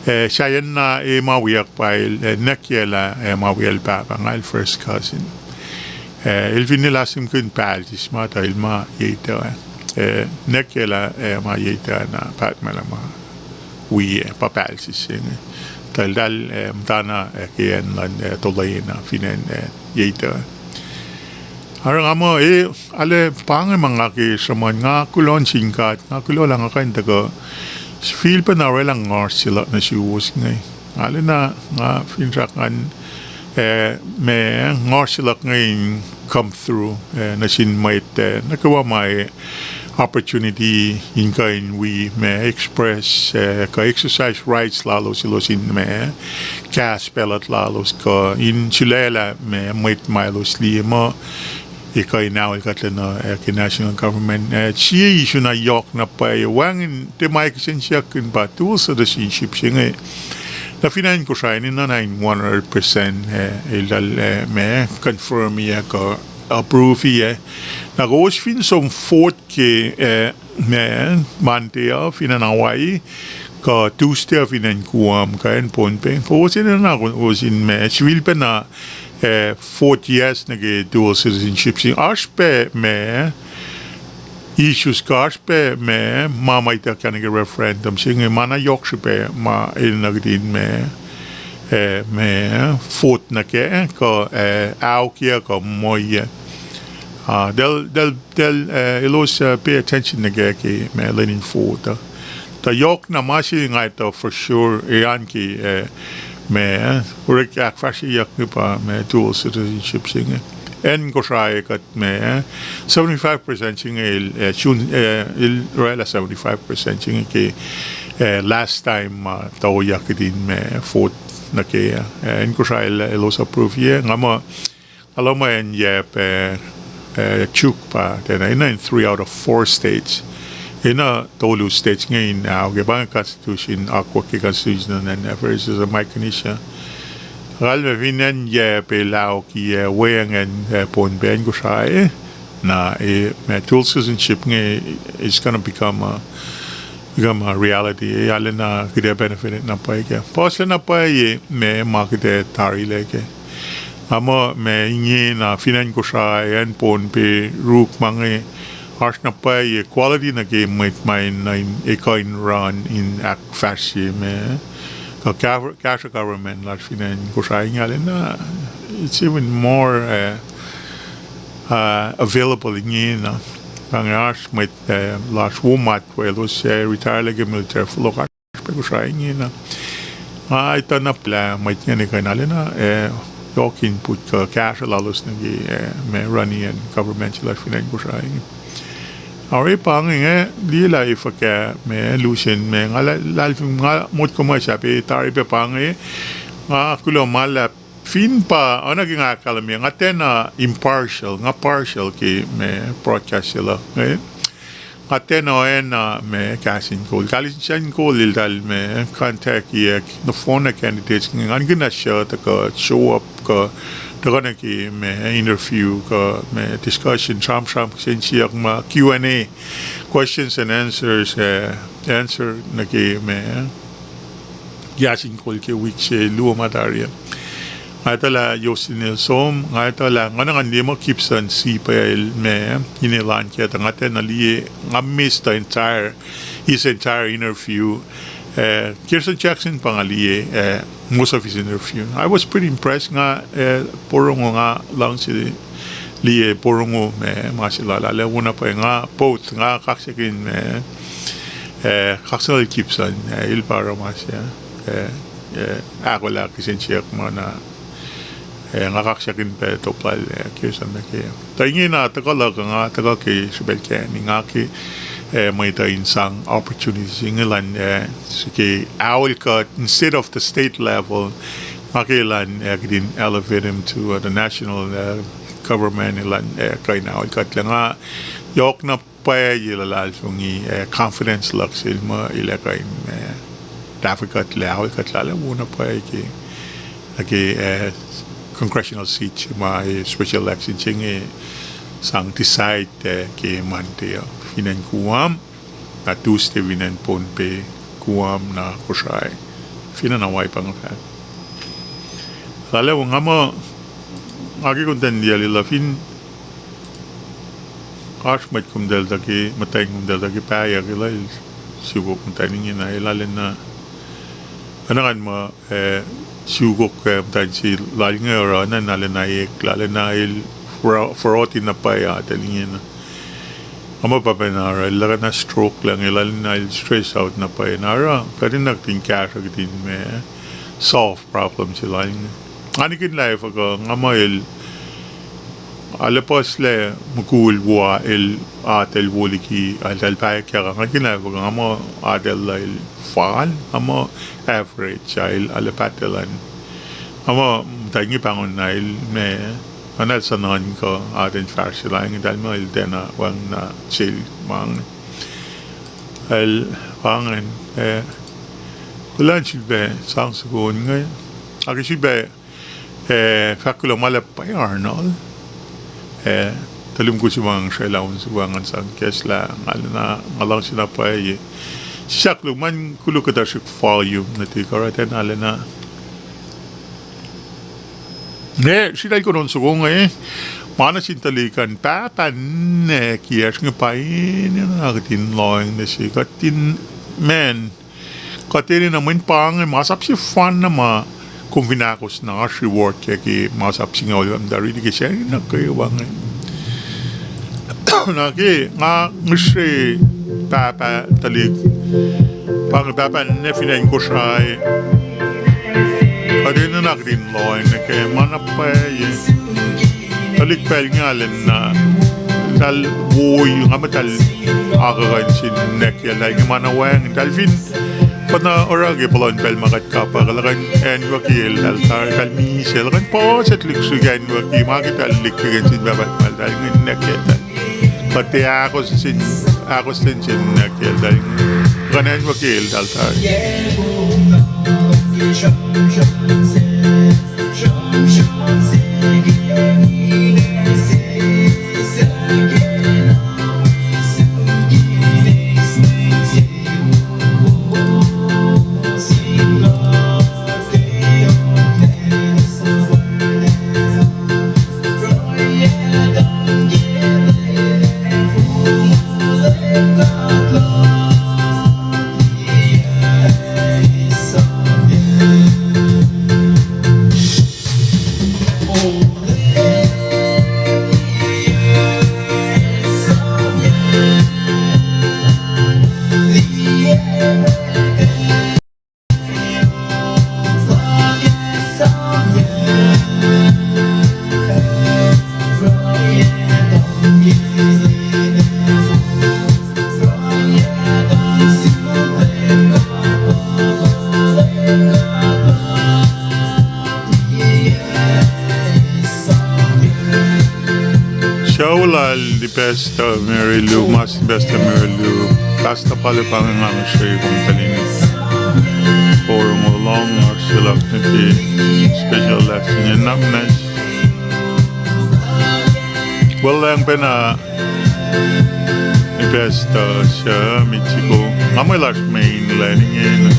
Eh, sahyacn na, eh, ma wiyuck pa el, eh, nwacklah, eh, ma wiyacl pahpah nga el first cousin. Eh, el fin el ahsumkihn pahluh sisma tuh el ma yetuh. Eh, nwacklah, eh, ma yetuh na pahtmahlah ma wi, eh, pa pahluh sisma se inge. Tuh eltahl, eh, muhtana, eh, ke acn luhn, eh, Tolena fin acn, eh, yetuh. Oruh nga muh, eh, arlac pa inge ma nga ke sruhmuhn, nga kuloh nuh sin God, nga kuloh lah nga kuh in tuhkuh sifilpacna orwaclah ngasr se luhk nuh suwos inge. Nga lena, nga finsrak ngan, eh, ma, nga se luhk inge in come through, eh, nuh sin mwet, eh, nuh kwewa ma, eh, opportunity in kuh in wi ma express, eh, kuh exercise rights lalos, elos in ma cast ballot lalos kuh in sulaclah ma mwet ma elos liye muh ekuh in aol kuhtlac nuh, eh, ke national government. Eh, sie issue na yohk na pwacye, wacngihn tiac ma kihsen siyuck in pa dual citizenship se inge. Na fin acn Kosrae inge na in one hundred percent, eh, eltahl, eh, ma confirm-i, eh, kuh approve-i, eh. Na kowos fin som vote ke, eh, ma, Monday uh fin acn Hawaii, kuh Tuesday uh fin acn Guam, kuh acn Pohnpei. Kowos enenuh na kowos in ma, sifilpacna, eh, vote yes nuh ke dual citizenship se. Oasr pac ma issues kuh oasr pac ma, ma ma ituckyang nuh ke referendum se inge ma na yohk srihpac ma enenuh kihtin ma, eh, ma vote nuh kac, kuh, eh, aokiyac kuh moiyac. Ah, they'll, they'll, they'll, eh, elos, eh, pay attention nuh kac ke ma lwen in vote uh. Tuh yohk na ma se nga etuh for sure, eh, an ke, eh, ma, orek ahkfahsryeyuck inge pa ma dual citizenship se inge. Acn Kosrae kuht ma, seventy-five percent se inge el, eh, sun, eh, el oraclah seventy-five percent se inge ke, eh, last time ma toyak kihtin ma vote nuh kac. Eh, acn Kosrae el, elos approve-i, nga muh, nga luhman yac pac, eh, Chuuk pa tiacna, enenuh in three out of four states. Enenuh tolu states inge in aokiyac, pa inge constitution, akwuck ke constitution an, eh, First Micronesia. Kalmac fin acn yac pac el aokiyac, weacng acn, eh, Pohnpei, acn Kosrae, na, eh, ma dual citizenship inge is gonna become a, become a reality. Eh, arulacna kuht ac benefit na pwacye kac. Puhslacna pwacye ma, ma kuht ac tarilac kac. Nga muh ma ingena fin acn Kosrae, acn Pohnpei, Chuuk ma inge, oasr na pwacye quality nuh ke mwet ma enenuh in, ekuh in run in ahkfahsrye ma, kuh kahsruh government lasr fin acn Kosrae inge arulacna, it's even more, uh, uh, available ingena. Pa inge oasr mwet, uh, lasr wo matwac elos, uh, retire-lah ke military fohlohk, oasr pac Kosrae ingena. Nga etuh na pwacye lah mwet inge ekuh in arulacna, uh, yohk input kuh kahsruh lalos nuh ke, uh, ma run-i acn government se lasr fin acn Kosrae inge. Oruh pa inge, liye lah efuh kac ma lusen ma nga la-, luhlahlfongi nga motko muh sahp tari pac pa inge, nga kuloh ma luhlahp fin pa, oacna ke nga ahkkahlwemye, nga tiacna impartial, nga partial ke ma broadcast se luhk inge. Nga tiacna oacna ma Kahs in Kol. Kahs in Kol eltahl ma contact-iyac nohfohn na candidates inge, ngan kihna suc tuhkuh show up kuh tuhkuh nuh ke ma interview kuh ma discussion, sramsram kihsen siyuck ma Q and A, questions and answers, eh, answer nuh ke ma Kahs in Kol ke wik se luo ma tari ah. Nga etuh lah Justin el som, nga etuh lah nga na ngan liye muh Gibson Sipe el ma, ine elan kac, tuh nga tiacna liye, nga miss the entire, his entire interview. Eh, Kirsten Jackson pa nga liye, eh, most of his interview. I was pretty impressed, nga, eh, porongo, nga luhngse liye porongo ma, ma se lal ah, arlac wona pwacye, nga both, nga kaksakihn ma, eh, kaksakihn Gibson, eh, el pa oruh ma se, eh, eh, ahkolah kihsen siyuck ma na, eh, nga kaksakihn pac top lal, eh, Kirsten nuh ke. Tuh ingena tuhkuh luhk uh, nga tuhkuh ke srihpacl kacni, nga ke, eh, mwet uh in sang opportunity se inge elan, eh, srihke aol kuht instead of the state level, nga ke elan, eh, kihtin elevate him to, uh, the national, uh, government, elan, eh, kuh in aol kuht lah nga yohk na pwacye luhlahlfongi, eh, confidence luhk sel muh el ac kuh in, eh, tahfuh kuht lah, aol kuht lah, arlac wona pwacye ke, nuh ke, eh, congressional seat ma, eh, special election se inge sang decide, eh, ke Monday uh fin acn Guam, na Tuesday fin acn Pohnpei, Guam na Kosrae, fin acn Hawaii pa inge fahk. Arlac wo nga muh, nga ke komtacl liyacl lah fin oasr mwet komtacl tuh ke, muhtwacn komtacl tuh ke pahyuck, elah el sukok muhtwacn ingena, el arulacna, oacna ngan muh, eh, sukok, eh, muhtwacn se lal inge oruh na, arulacna eklac, arulacna el fro-, foroti na pwacye atacl ingena. Nga muh pahpah na oruh el luhkuhna stroke lah inge, el arulacna el stress out na pwacye na oruh kuht enenuh kihtin kahsruh kihtin ma solve problem se lal inge. Nga nikihnlah efuh kuh nga muh el, arlac puhslac mukul wo el, atacl wo liki, eltahl pahyuck, nga nikihnlah efuh kuh nga muh atacl lal fal, nga muh average, a el arlac pahtuhlan. Nga muh muhta inge pahngon na el ma, nga na el suhnuhnkuh atacn fahsr se lal inge, eltahl muh el tiacna wacngihn sel ma inge. El pa ingacn, eh, kuloh na sifilpac sang soko inge. Ac ke sifilpac, eh, fahk kuloh ma luhlahp pwacye Arnold. Eh, tuhlihk mukul se ma nga srwaclah on soko ah, ngan sang kahslah, nga lana, nga luhngse na pwacye. Sislah koluk, ma koluk kuhtuh srihk volume nuh tok, oruh tiacna lana. Ne, sritacl kuh on soko inge, ma nuh sin tuhlihk an, pahpah ninac kiyacsr inge pa enenuh na kuht in lohacng nuh se, kuht in, man, kuht enenuh mweyen pa inge masap sefanna ma kom fin ahkos na oasr reward kac ke masap se inge, olwelah muhta riti ke sacnri nuh kwewa inge. Na ke nga ngihsre pahpah tuhlihk, pa inge pahpah ninac fin acn Kosrae, kuht enenuh na kuht in lohacng nuh ke ma na pwacye. Tuhlihk pacl inge arulacna, eltahl woi, nga muh eltahl akuhkuhin sin ninac kiyacl, eltahl inge ma na wacngihn, eltahl fin kuh na oruh ke puhlan pacl ma kuht kapwack, kuh luhkuhn acnwucki eltahl tari, eltahl misac, luhkuhn puhs tuhlihk srihk acnwucki, ma ke eltahl lihkkihn sin pahpah ma eltahl inge ninac kiyacl. Kuht tiac ahkos sin, ahkostwen sin ninac kiyacl, kuh acnwucki eltahl tari. Sucu lal Pastor Mary Lou, mas Pastor Mary Lou, Pastor Pale pa inge, nga ngihsre kom tuhlihk forum lohng oasr se luhk nuh ke special lesson in numbness. Well, lang pacna Pastor Sir Mitchiko, nga mwe lasr main line inge na.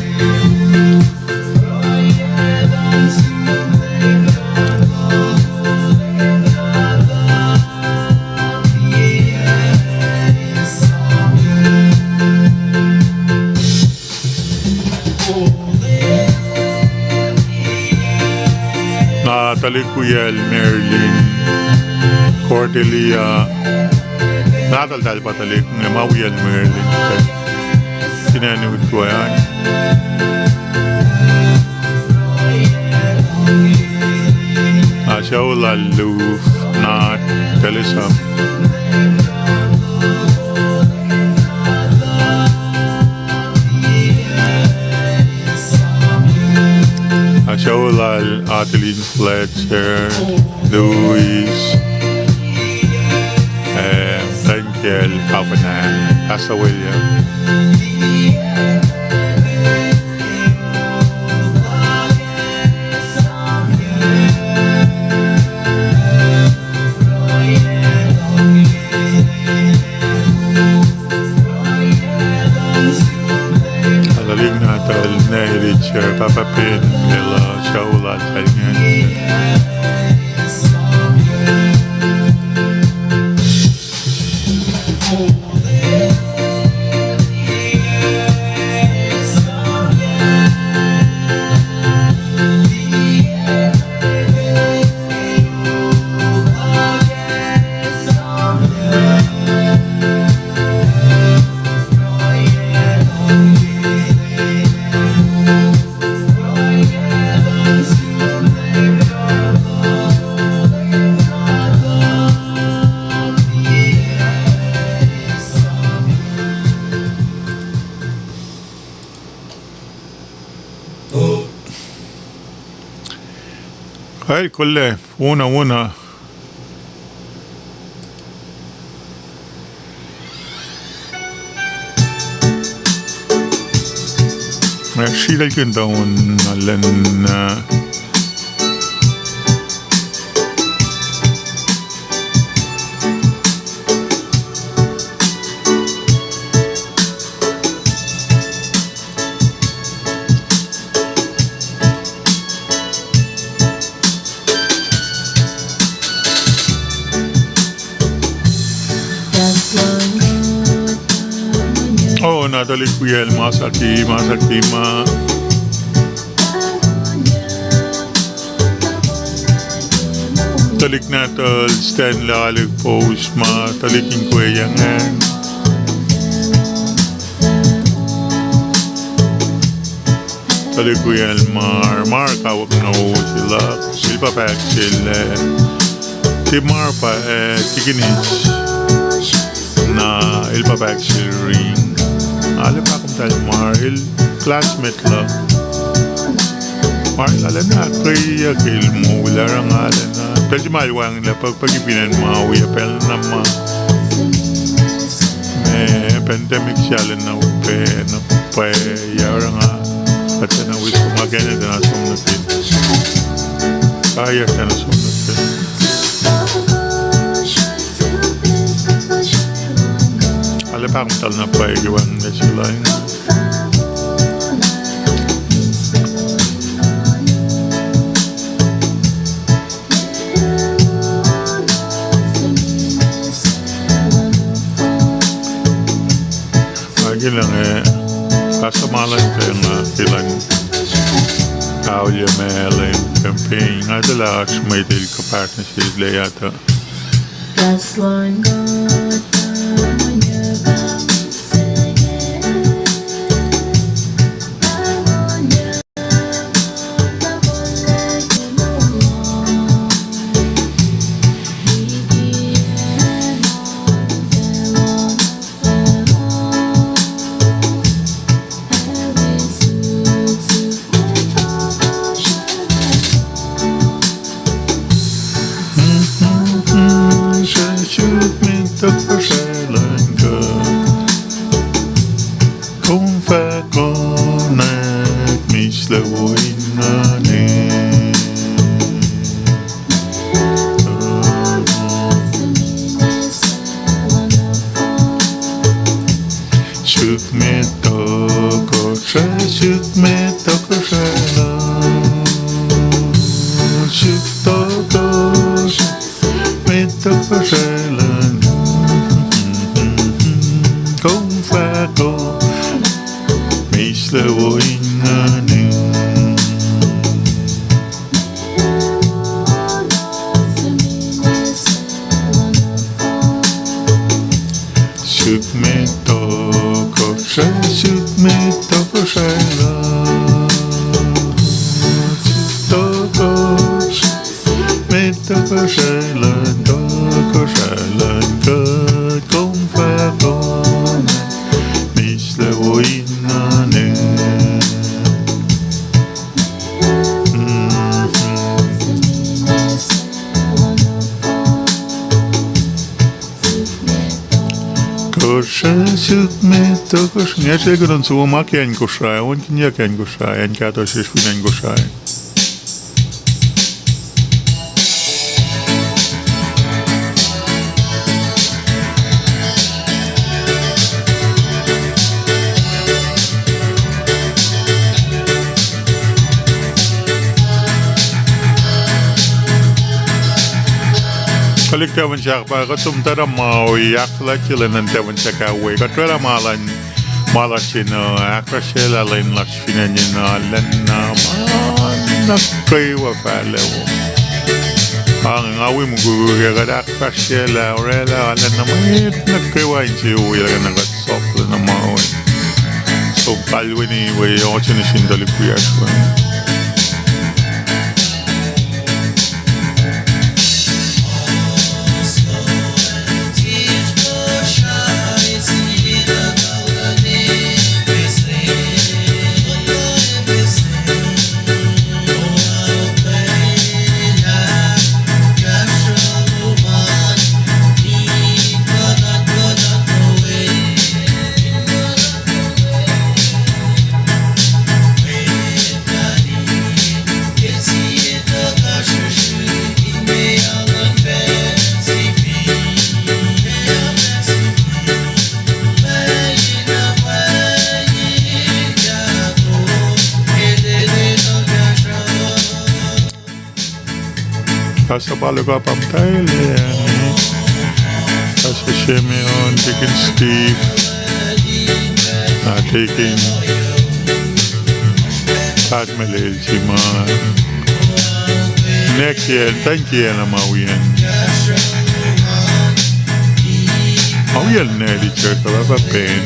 Na tuhlihk wiyacl Marilyn, Cordelia, nahtuhltahl pa tuhlihk inge ma wiyacl Marilyn. Fin acn utwe an. Na sucu lal Luf, na Telesam. Na sucu lal Adeline Fletcher, Louis, eh, Daniel Kavanagh, Pastor William. Tuhlihk nahtuhl Nelly Chair, Papa Pen, Mela, sucu lal Daniel. El kolla, wona, wona. Ac sritaclkihn tuh on na lwen, uh, Oh, na tuhlihk wiyacl ma saki, ma saki ma. Tuhlihk nahtuhl Stanley Alik Pous ma tuhlihk inkweyacng an. Tuhlihk wiyacl Mar, Mar kawuck na wo se luhk, el pa pahk sel, eh, Timar pa, eh, Tikinis. Na el pa pahk sel ring. Arlac pahkomtahl Mar, el classmate luhk. Mar el arulacna ahkkweyeyuck el moul, arulacna arulacna. Pacl se ma el wacngihnlac pukpuki fin acn ma wi pacl na ma. Eh, pandemic se arulacna upac na pwacye, arulacna. Kuht tiacna wi som nuh ke, tiacna som nuh ke. Kaiyac tiacna som nuh ke. Arlac pahkomtahl na pwacye ke wacngihnlac se lal. Nga ke luhngse, eh, Pastor Marlon ke nga ke luhn aolye ma lwen campaign, nga tuh lah oasr mwet el kuh partner se lac tuh. Suk met tohkohsrahi luhn God, kom fah konwacack mihslac wo in nguhn. Suk met tohkohsrahi, suk met tohkohsrahi luhn, suk tohkohsrahi, met tohkohsrahi luhn, kom fah konwacack mihslac wo in nguhn. Suk met tohkohsrahi, suk met tohkohsrahi luhn, suk tohkohsrahi, met tohkohsrahi luhn, tohkohsrahi luhn God, kom fah konwacack mihslac wo in nguhn. Kosrae suk met tohkohsrahi, nga sel kuht on soko ma ke acn Kosrae, on kinyuck acn Kosrae, acn kahto sesr fin acn Kosrae. Tuhlihk Tavon Sahk pa kuht som tuh Maui, ahkfuhlwactye lwen luhn Tavon Sahk ah we. Kuht oraclah ma luhn, ma lasr in, uh, ahkfahsryelah lwen lasr fin acn in, uh, lwen na ma nuh kwewa fahlac. Ang nga wi mukwikwi ke kuht ahkfahsryelah, oraclah lwen na ma nuh kwewa insewowo lah kuht sap lwen na ma we. Som kalweni we, ohsun nuh sin tuhlihk wiyacsr we. Pastor Paloka pa muhtwaclacng, Pastor Simeon, Deacon Steve, na Deacon Pat Melel se ma nwe kiyacl, tacn kiyacl na ma wiyacn, ma wiyacn nwe Richard, Pahpah Ben,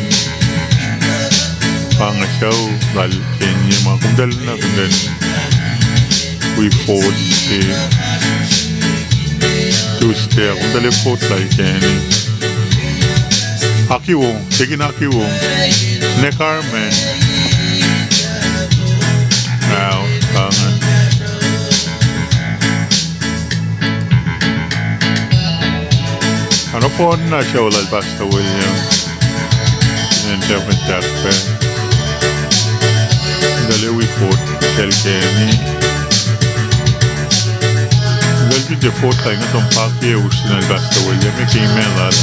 pa inge sucu lal Kenye ma komtacl na, komtacl wi vote ke Tuesday, komtacl vote lal Kenye. Akiwo, Deacon Akiwo, ne Carmen. Ao, pa inge. Oruh nohfohn na sucu lal Pastor William, in Chairman Jack Bear, tahl wi vote kacl Kenny. Tahl fin tiac vote lal inge, som pakiyac us lal Pastor William, ke email lal.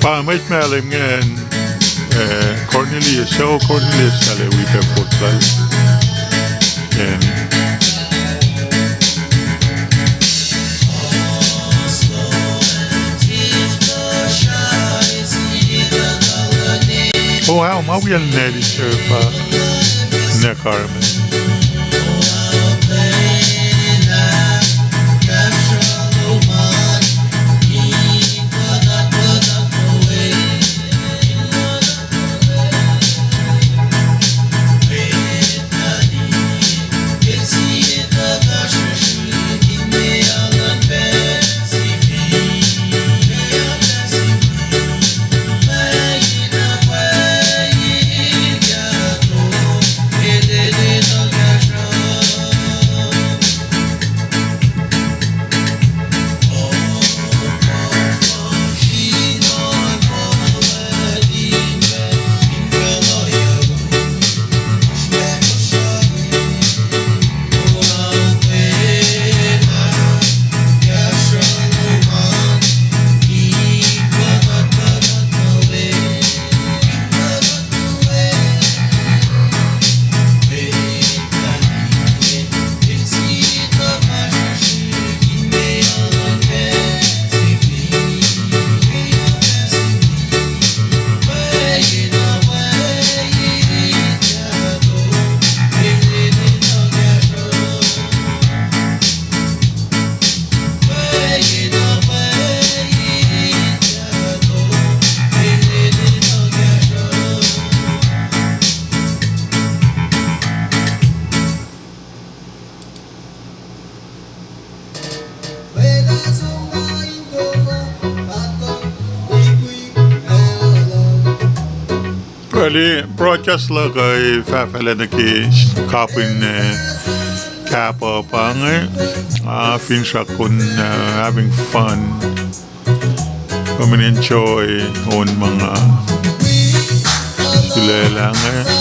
Pa mwet Malem ingacn, eh, Cornelius, sucu Cornelius, tahl wi pac vote lal. Acn. Oh, ao, ma wiyacn nwe Richard pa ne Carmen. Well, broadcast luhk uh fahfahlac nuh ke kapihn, eh, Kappa pa inge, ah, finsrak kom, uh, having fun. Kom in enjoy on ma nga sulaclah inge.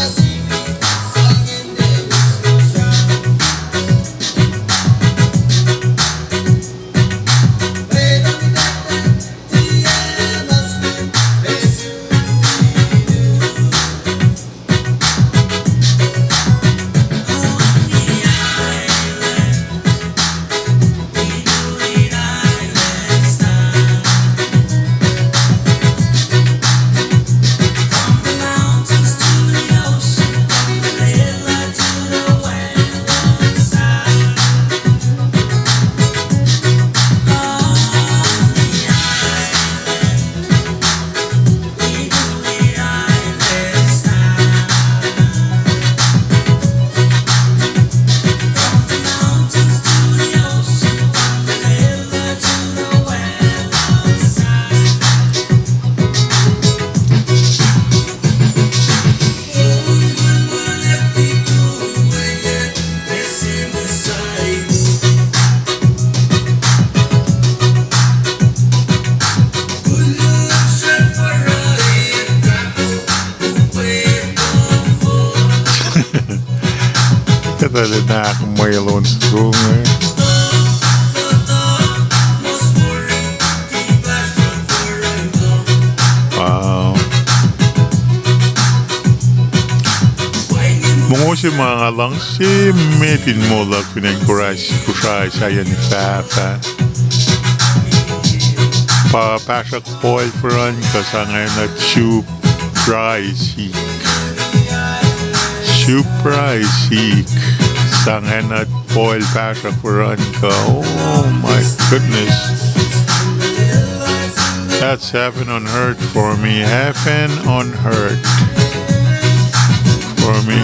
Lal in ahkmwel on soko inge. Wow. Mongo se ma nga luhngse met in moul luhk fin acn Kosrae, Kosrae sahyacn fahfah. Pa Pahsruhk Paul Fuhruhn kuh Sangacn Surprisik. Surprisik. Sangacn Paul Pahsruhk Fuhruhn kuh. Oh my goodness. That's heaven on earth for me. Heaven on earth for me.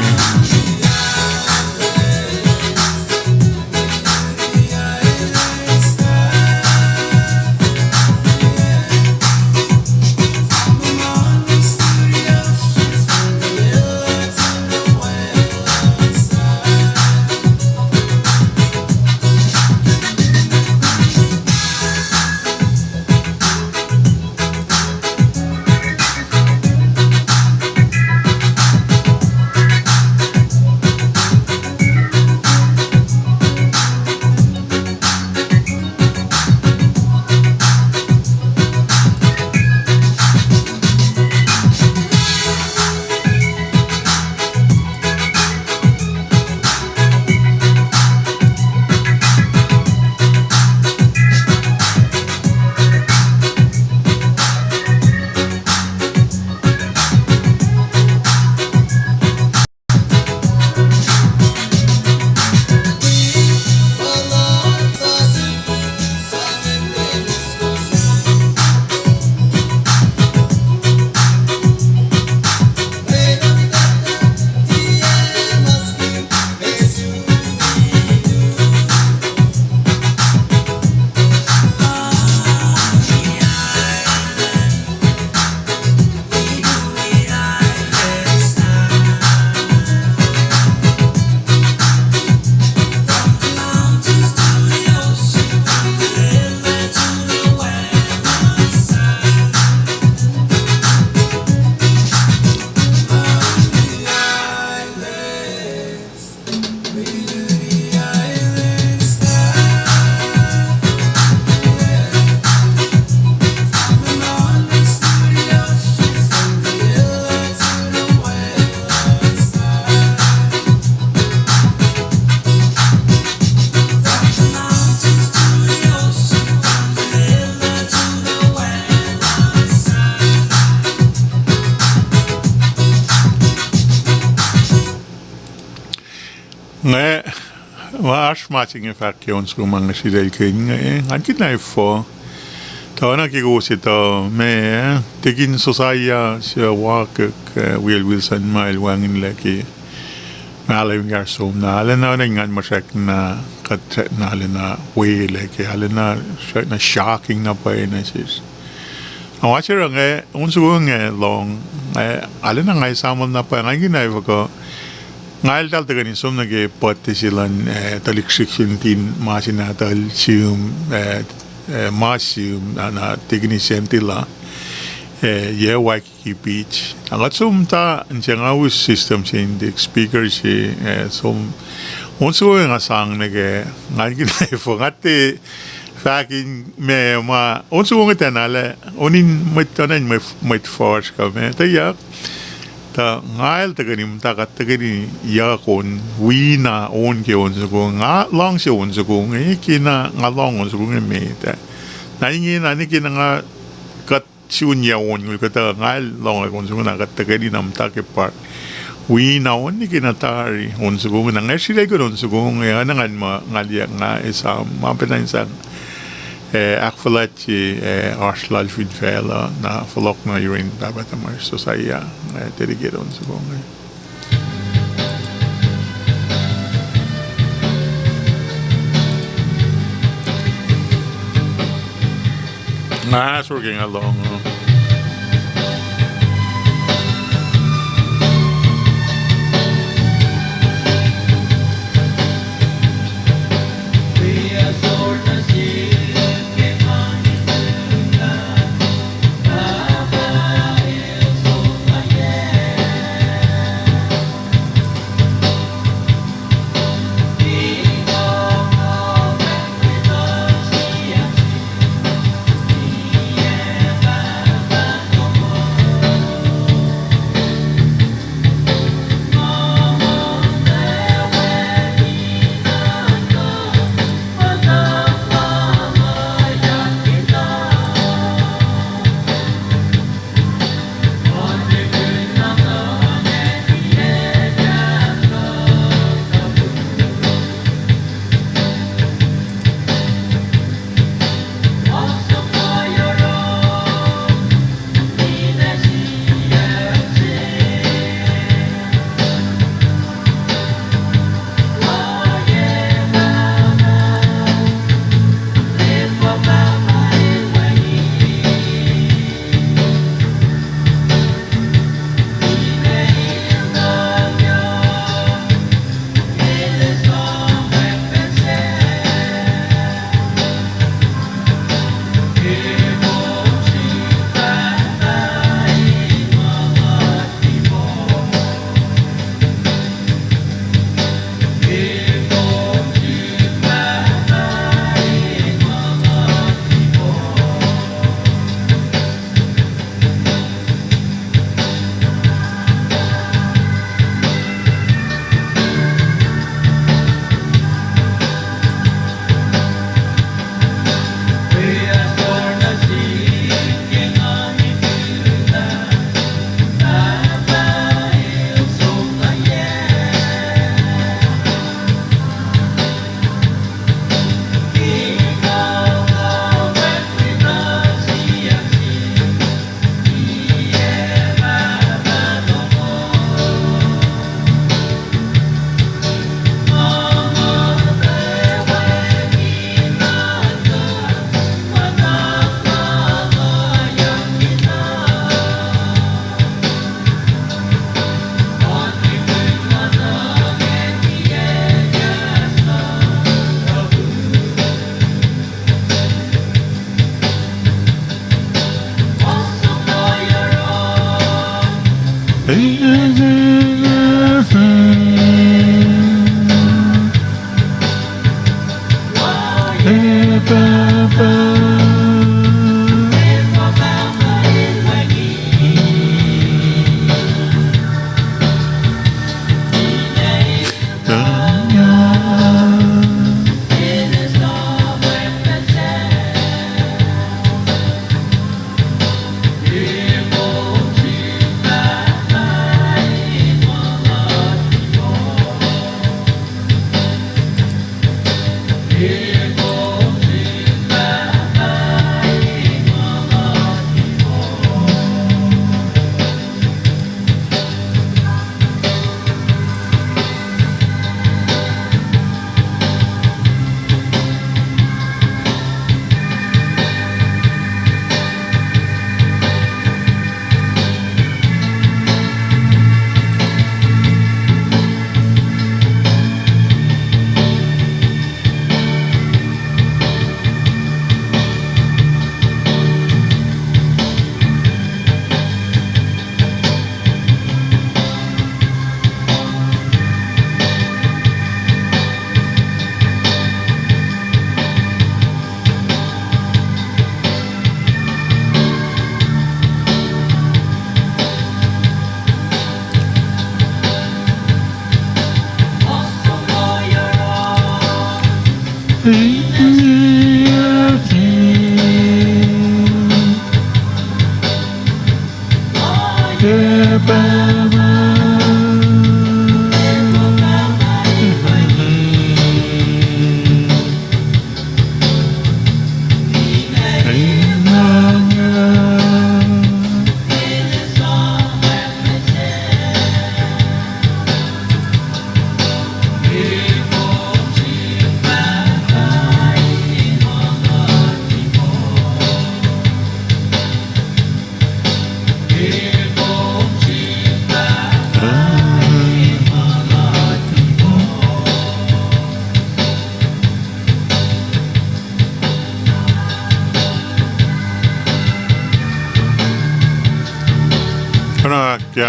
Nga, ma oasr ma se inge fahk ke on soko ma nga sritacl ke inge, ngan kihtin efuh. Tuh oacna ke kowos etuh, ma, tekin Josiah se Walker, eh, Will Wilson ma el wacngihnlac ke Malem Kahsr som na, arulacna oacna ngan muh srackna, kuht srackna arulacna welah ke, arulacna srackna shocking na pwacye nuh sesr. Ac ma se oruh inge, on soko inge lohng, eh, arulacna nga esamuhl na pwacye, ngan kihtin efuh kuh, nga eltahl tuhkweni som nuh ke puhte se luhn, eh, tuhlihk srihk se nuhtin ma se nahtuhl sihm, eh, eh, ma sihm, na, na tekin Santila, eh, yac Waikiki Beach. Na kuht som ta, in se nga us system se in tek speaker se, eh, som, on soko nga sang nuh ke, ngan kihtin efuh, nga tiac fahkin ma, ma, on soko inge tiacna lah, on in mwet, oacna in mwet, mwet fuhsr kuh ma, tuyak. Tuh nga el tuhkweni muhta kuht tuhkweni yuck on, wi na on ke on soko, nga luhngse on soko inge, kena nga lohng on soko inge met ah. Na ingena, na kena nga kuht sun yac on ngul kuhtuh, nga el lohng on soko na kuht tuhkweni na muhta ke park. Wi na on nwe kena tari on soko inge, na nga sritacl kuh on soko inge, oacna ngan muh nga liye nga esam, ma pacna in sang, eh, ahkfuhlwactye, eh, oasr lal fin facluh, na fohlohk nuh yurin Pahpah tuhmwacsr Josiah, eh, dedicate on soko inge. Nga ahsor ke nga lohng uh. Oacna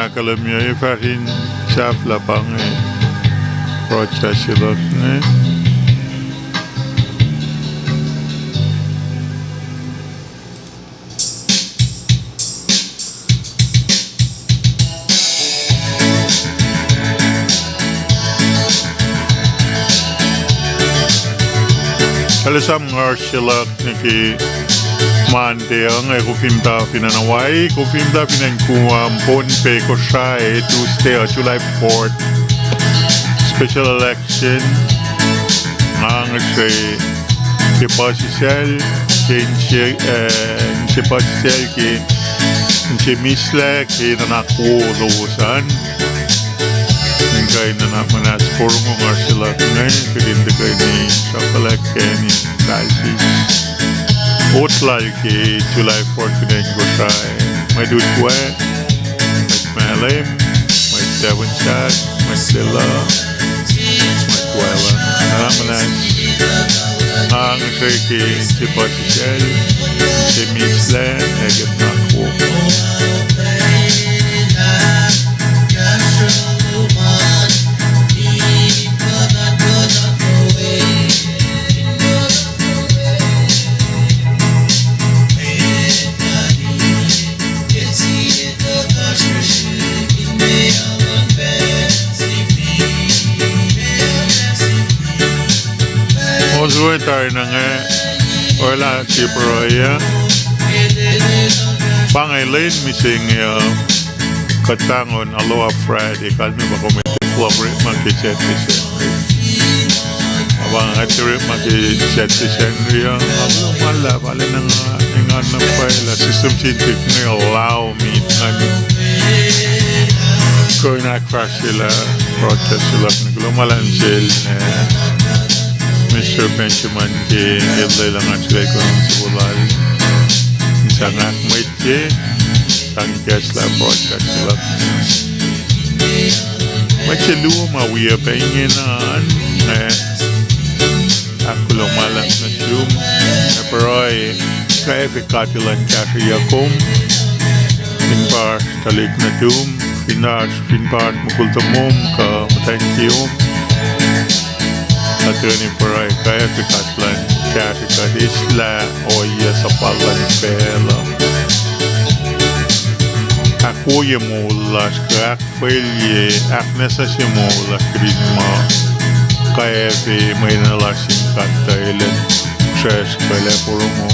ahkkahlwemye, fahsr in sahflah pa inge, broadcast se luhk inge. Elesam ngasr se luhk nuh ke Monday uh, nga kom fin muhta fin acn Hawaii, kom fin muhta fin acn Guam, Pohnpei, Kosrae, Tuesday uh, July fourth, special election. Nga ngihsre ke puhsisacl, ke inse, eh, inse puhsisacl, ke inse mislac, ke nuhnak wo lowos an. In kuh in nuhnak muhnahs porongo ngasr se luhk inge, kuht in tuhkweni sruhkwack ke in pacl se ot lal ke July fourth fin acn Kosrae. Mwet utwe, mwet Malem, mwet Tafunsak, mwet Lelu, mwet Waclah. Nuhnak muhnahs, nga ngihsre ke inse puhsisacl, inse mislac, ac ke nuhnak wo. Oswe tari na inge, oraclah ke pruhe uh. Pa inge lwen mihsenge uh, kuht pahngon Aloha Friday, kalmac pa kom etuh, kuloh ma orekma ke Saturday Sacnri. Pa inge orekma ke Saturday Sacnri uh, nga kuloh ma luhlahp arulacna nga engan na pwacye lah system se inge allow me ngan kuh in ahkfahsryelah broadcast se luhk inge. Kuloh ma luhlahp sel, eh, Mister Benjamin ke el lwelah ngan srihke kuh in soko lal in sang ahkmwetye, sang ikacslah broadcast se luhk. Mwet se luo ma wi pac ingena an, eh, ahkkuloh ma luhlahp nuh sum, ac pruhe, kwacfe God El in kahsrweyuck kom in pa tuhlihk nuhtum. Fin oasr, fin pa oasr mukul tomom kuh muhtwacn kiyom, nga tuhkweni pruhe kac ke God Elan kahsrwe kuht eislah ohiyac suhfal luhn facluh, ahkwoye moul lasr kuh ahkfwelye, ahknwacsnwacsye moul lasr kihtin ma kwacfe mwe enenuh lasr sin God tuh elan sracsr kuh elan porongo.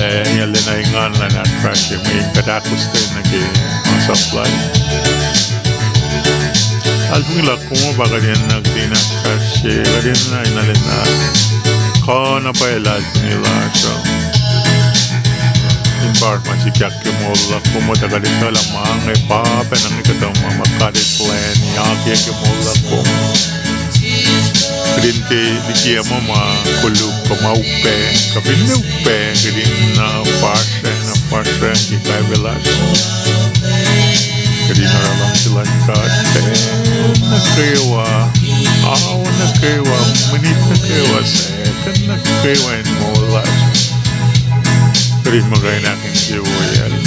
Ac lwen na engan lah in ahkfahsrye mweyen kuht ahkostwen nuh ke masap lal. Luhlahlfongi lah kom pa kuht enenuh kuht in ahkfahsrye, kuht enenuh in lwen na kuh na pwacye luhlahlfongi lasr uh. In pa oasr ma sikyak ke moul luhk kom uh, tuh kuht etuh lah ma inge pa pacna inge kuhtuh ma ma God El plwacni, akiyac ke moul luhk kom. Kuht in tiac likiyac muh ma koluk kuh ma upac, kuh fin upac kuht in na fahsracng, na fahsracng ke kwacfe lasr. Kuht in oruh luhngse luhn God pacl nuh kwewa, ao nuh kwewa, minit nuh kwewa, second nuh kwewa in moul lasr. Kuht in muhkwena ahkinsewowoyacl.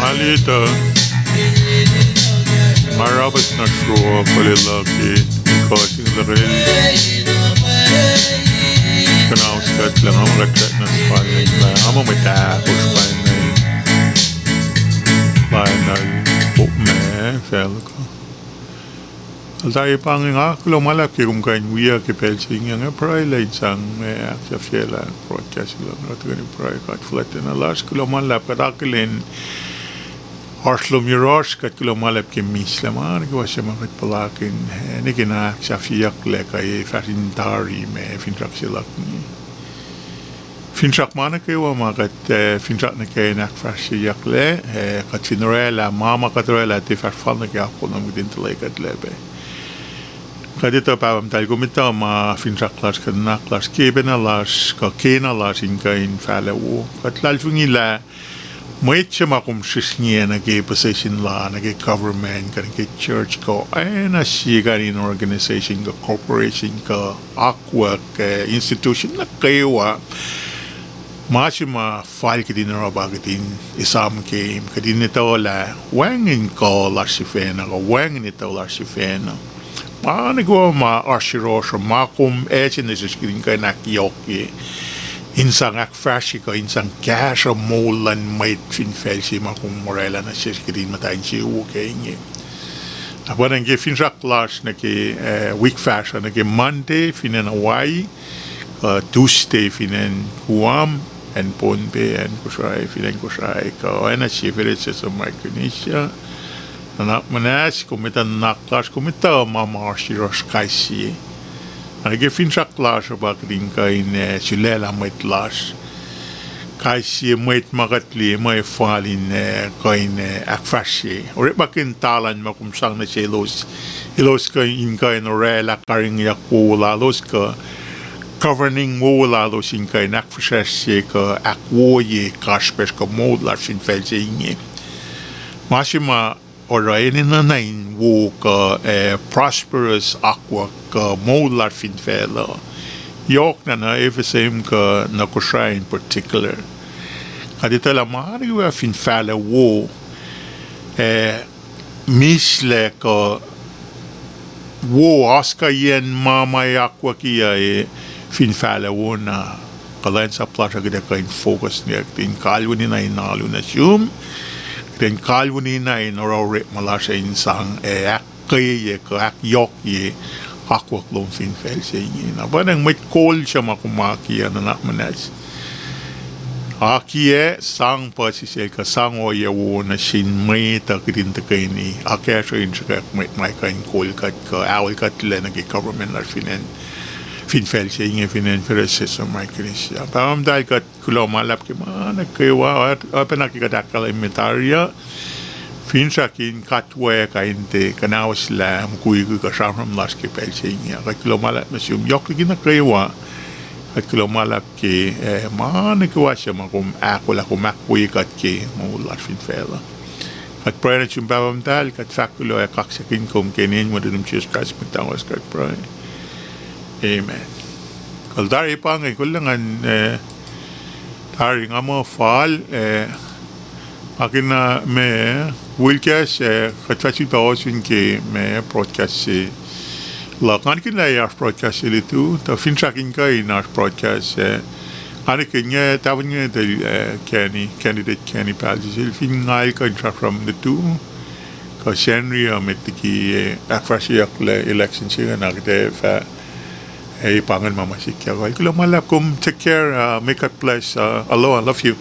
Alita, nga rapas na sruok kuh luhk ke kuh sin luhkel kuhnaus kuht lah nga muh kuht srackna sifacna lah nga muh mwet ahkosr pa inge. Lainuhl pop ma facluh kuh. Eltahl pa inge, nga kuloh ma luhlahp ke kom kuh in wiyuc ke pacl se inge, nga pruhe lah in sang ma ahksahfyelah broadcast luhk, nga tuhkweni pruhe God fuhlwactacna lasr, kuloh ma luhlahp kuht akihlen oasr lom yohrohsr, kuht kuloh ma luhlahp ke mihslac ma nuh kwewa se ma kuht puhlakihn, eh, nwe ke na ahksahfyeyucklac kuh e fahsr in tari ma finsrak se luhk inge. Finsrak ma nuh kwewa ma kuht, eh, finsrak nuh ke in ahkfahsryeyucklac, eh, kuht fin orwaclah ma ma kuht orwaclah tiac fahsr fal nuh ke akwuck lom kihtin tuhlac kuhtlac pac. Kuht etuh Pahpah Muhtahl, kom etuh ma finsrak lasr kuh nuhnak lasr, ke pacna lasr kuh kena lasr in kuh in fahlac wo. Kuht luhlahlfongi lah mwet se ma kom srihsrngiyac nuh ke position la, nuh ke government kuh nuh ke church kuh oacna sie kain in organization kuh corporation kuh akwuck, eh, institution nuh kwewa, ma se ma fal kuht in oruh pa kuht in esam ke, kuht in etuh lah wacngihn kuh lasr sifacna kuh wacngihn etuh lasr sifacna. Ma nuh kwewa ma oasr yohrohsr uh, ma kom ase nuh sesr kuht in kuh in ahkyohkye, in sang ahkfahsrye kuh in sang kahsruh moul luhn mwet fin facl se ma kom orwaclah nuh sesr kuht in muhta insewowo ke inge. Na pa ingacn ke finsrak lasr nuh ke, eh, wik fahsruh nuh ke Monday fin acn Hawaii, kuh Tuesday fin acn Guam, acn Pohnpei, acn Kosrae, fin acn Kosrae, kuh oacna sie felac se suc Micronesia. Nuhnak muhnahs, kom etuh nuhnak lasr, kom etuh ma ma oasr yohrohsr kais sie. Na nuh ke finsrak lasr uh pa kuht in kuh in, eh, sulaclah mwet lasr. Kais sie mwet ma kuht liye muh fal in, eh, kuh in, eh, ahkfahsrye. Orekmakihn talan ma kom sang nuh selos, elos kuh in kuh in orwaclah karihngihnyuck wowo lalos kuh governing wowo lalos in kuh in ahkfihsracsrye kuh ahkwoye kasrpacsr kuh moul lasr fin facl se inge. Ma se ma oruh enenuh na in wo kuh, eh, prosperous akwuck kuh moul lasr fin facluh, yohk na nuh F S M kuh nuh Kosrae in particular. Kuht etuh lah ma nuh kwewa fin fahlac wo, eh, mihslac kuh wo oasr kuhiyacn ma ma akwucki uh, fin fahlac wo na kuhlwacnsap lasr uh kuht ac kuh in focus nuh ke kuht in kalweni na in alu nuh sum. Kuht in kalweni na in oruh orekma lasr uh in sang ac ahkkweye kuh ahkyohkye akwuck lom fin facl se inge. Na pa nacng mwet kol suc ma kom akiyac nuhnak muhnahs, akiyac sang puhsisacl kuh sang ohiyac wo nuh sin mwet uh kihtin tuhkweni akacsruhi in sruhkwack mwet ma kuh in kol kuht kuh aol kuhtlac nuh ke government lasr fin acn, fin facl se inge fin acn Federated States of Micronesia. Pahpah muhtahl, kuht kuloh ma luhlahp ke ma nuh kwewa, oacpacna ke kuht ahkkahlwemye tari uh, finsrak in katwack ac in tiac kuhnahoslah mukwikwi kuh sramsram lasr ke pacl se inge. Kuht kuloh ma luhlahp nuh sum yohk liki nuh kwewa. Kuht kuloh ma luhlahp ke, eh, ma nuh kwewa suc ma kom ahkolah, kom ahkwoye kuht ke moul lasr fin facluh. Kuht pruhe nuh sum Pahpah muhtahl, kuht fahk kuloh ac kaksakihn kom ke inen Wen nuhtum Jisus Kraist Mwet Lahngo lasr kuht pruhe. Amen. Kuht tari pa inge, kuloh ngan, eh, tari nga muh fal, eh, akihlen ma, Wilkas, eh, kuht fah sifilpac ohsun ke ma broadcast se luhk. Nga kihn lah oasr broadcast se lutu, tuh finsrak in kuh in oasr broadcast, eh, nga kihn inge, tahfuh inge tuh, eh, Kenny, candidate Kenny Palsis el fin ngal kuh in sramsram lutu, kuh Sacnri uh met liki, eh, ahkfahsryeyucklac election se inge na kuht ac fah, eh, pa ingacn ma ma sikyak. Kuloh ma luhlahp, kom take care, uh, may God bless, uh, aloha, love you.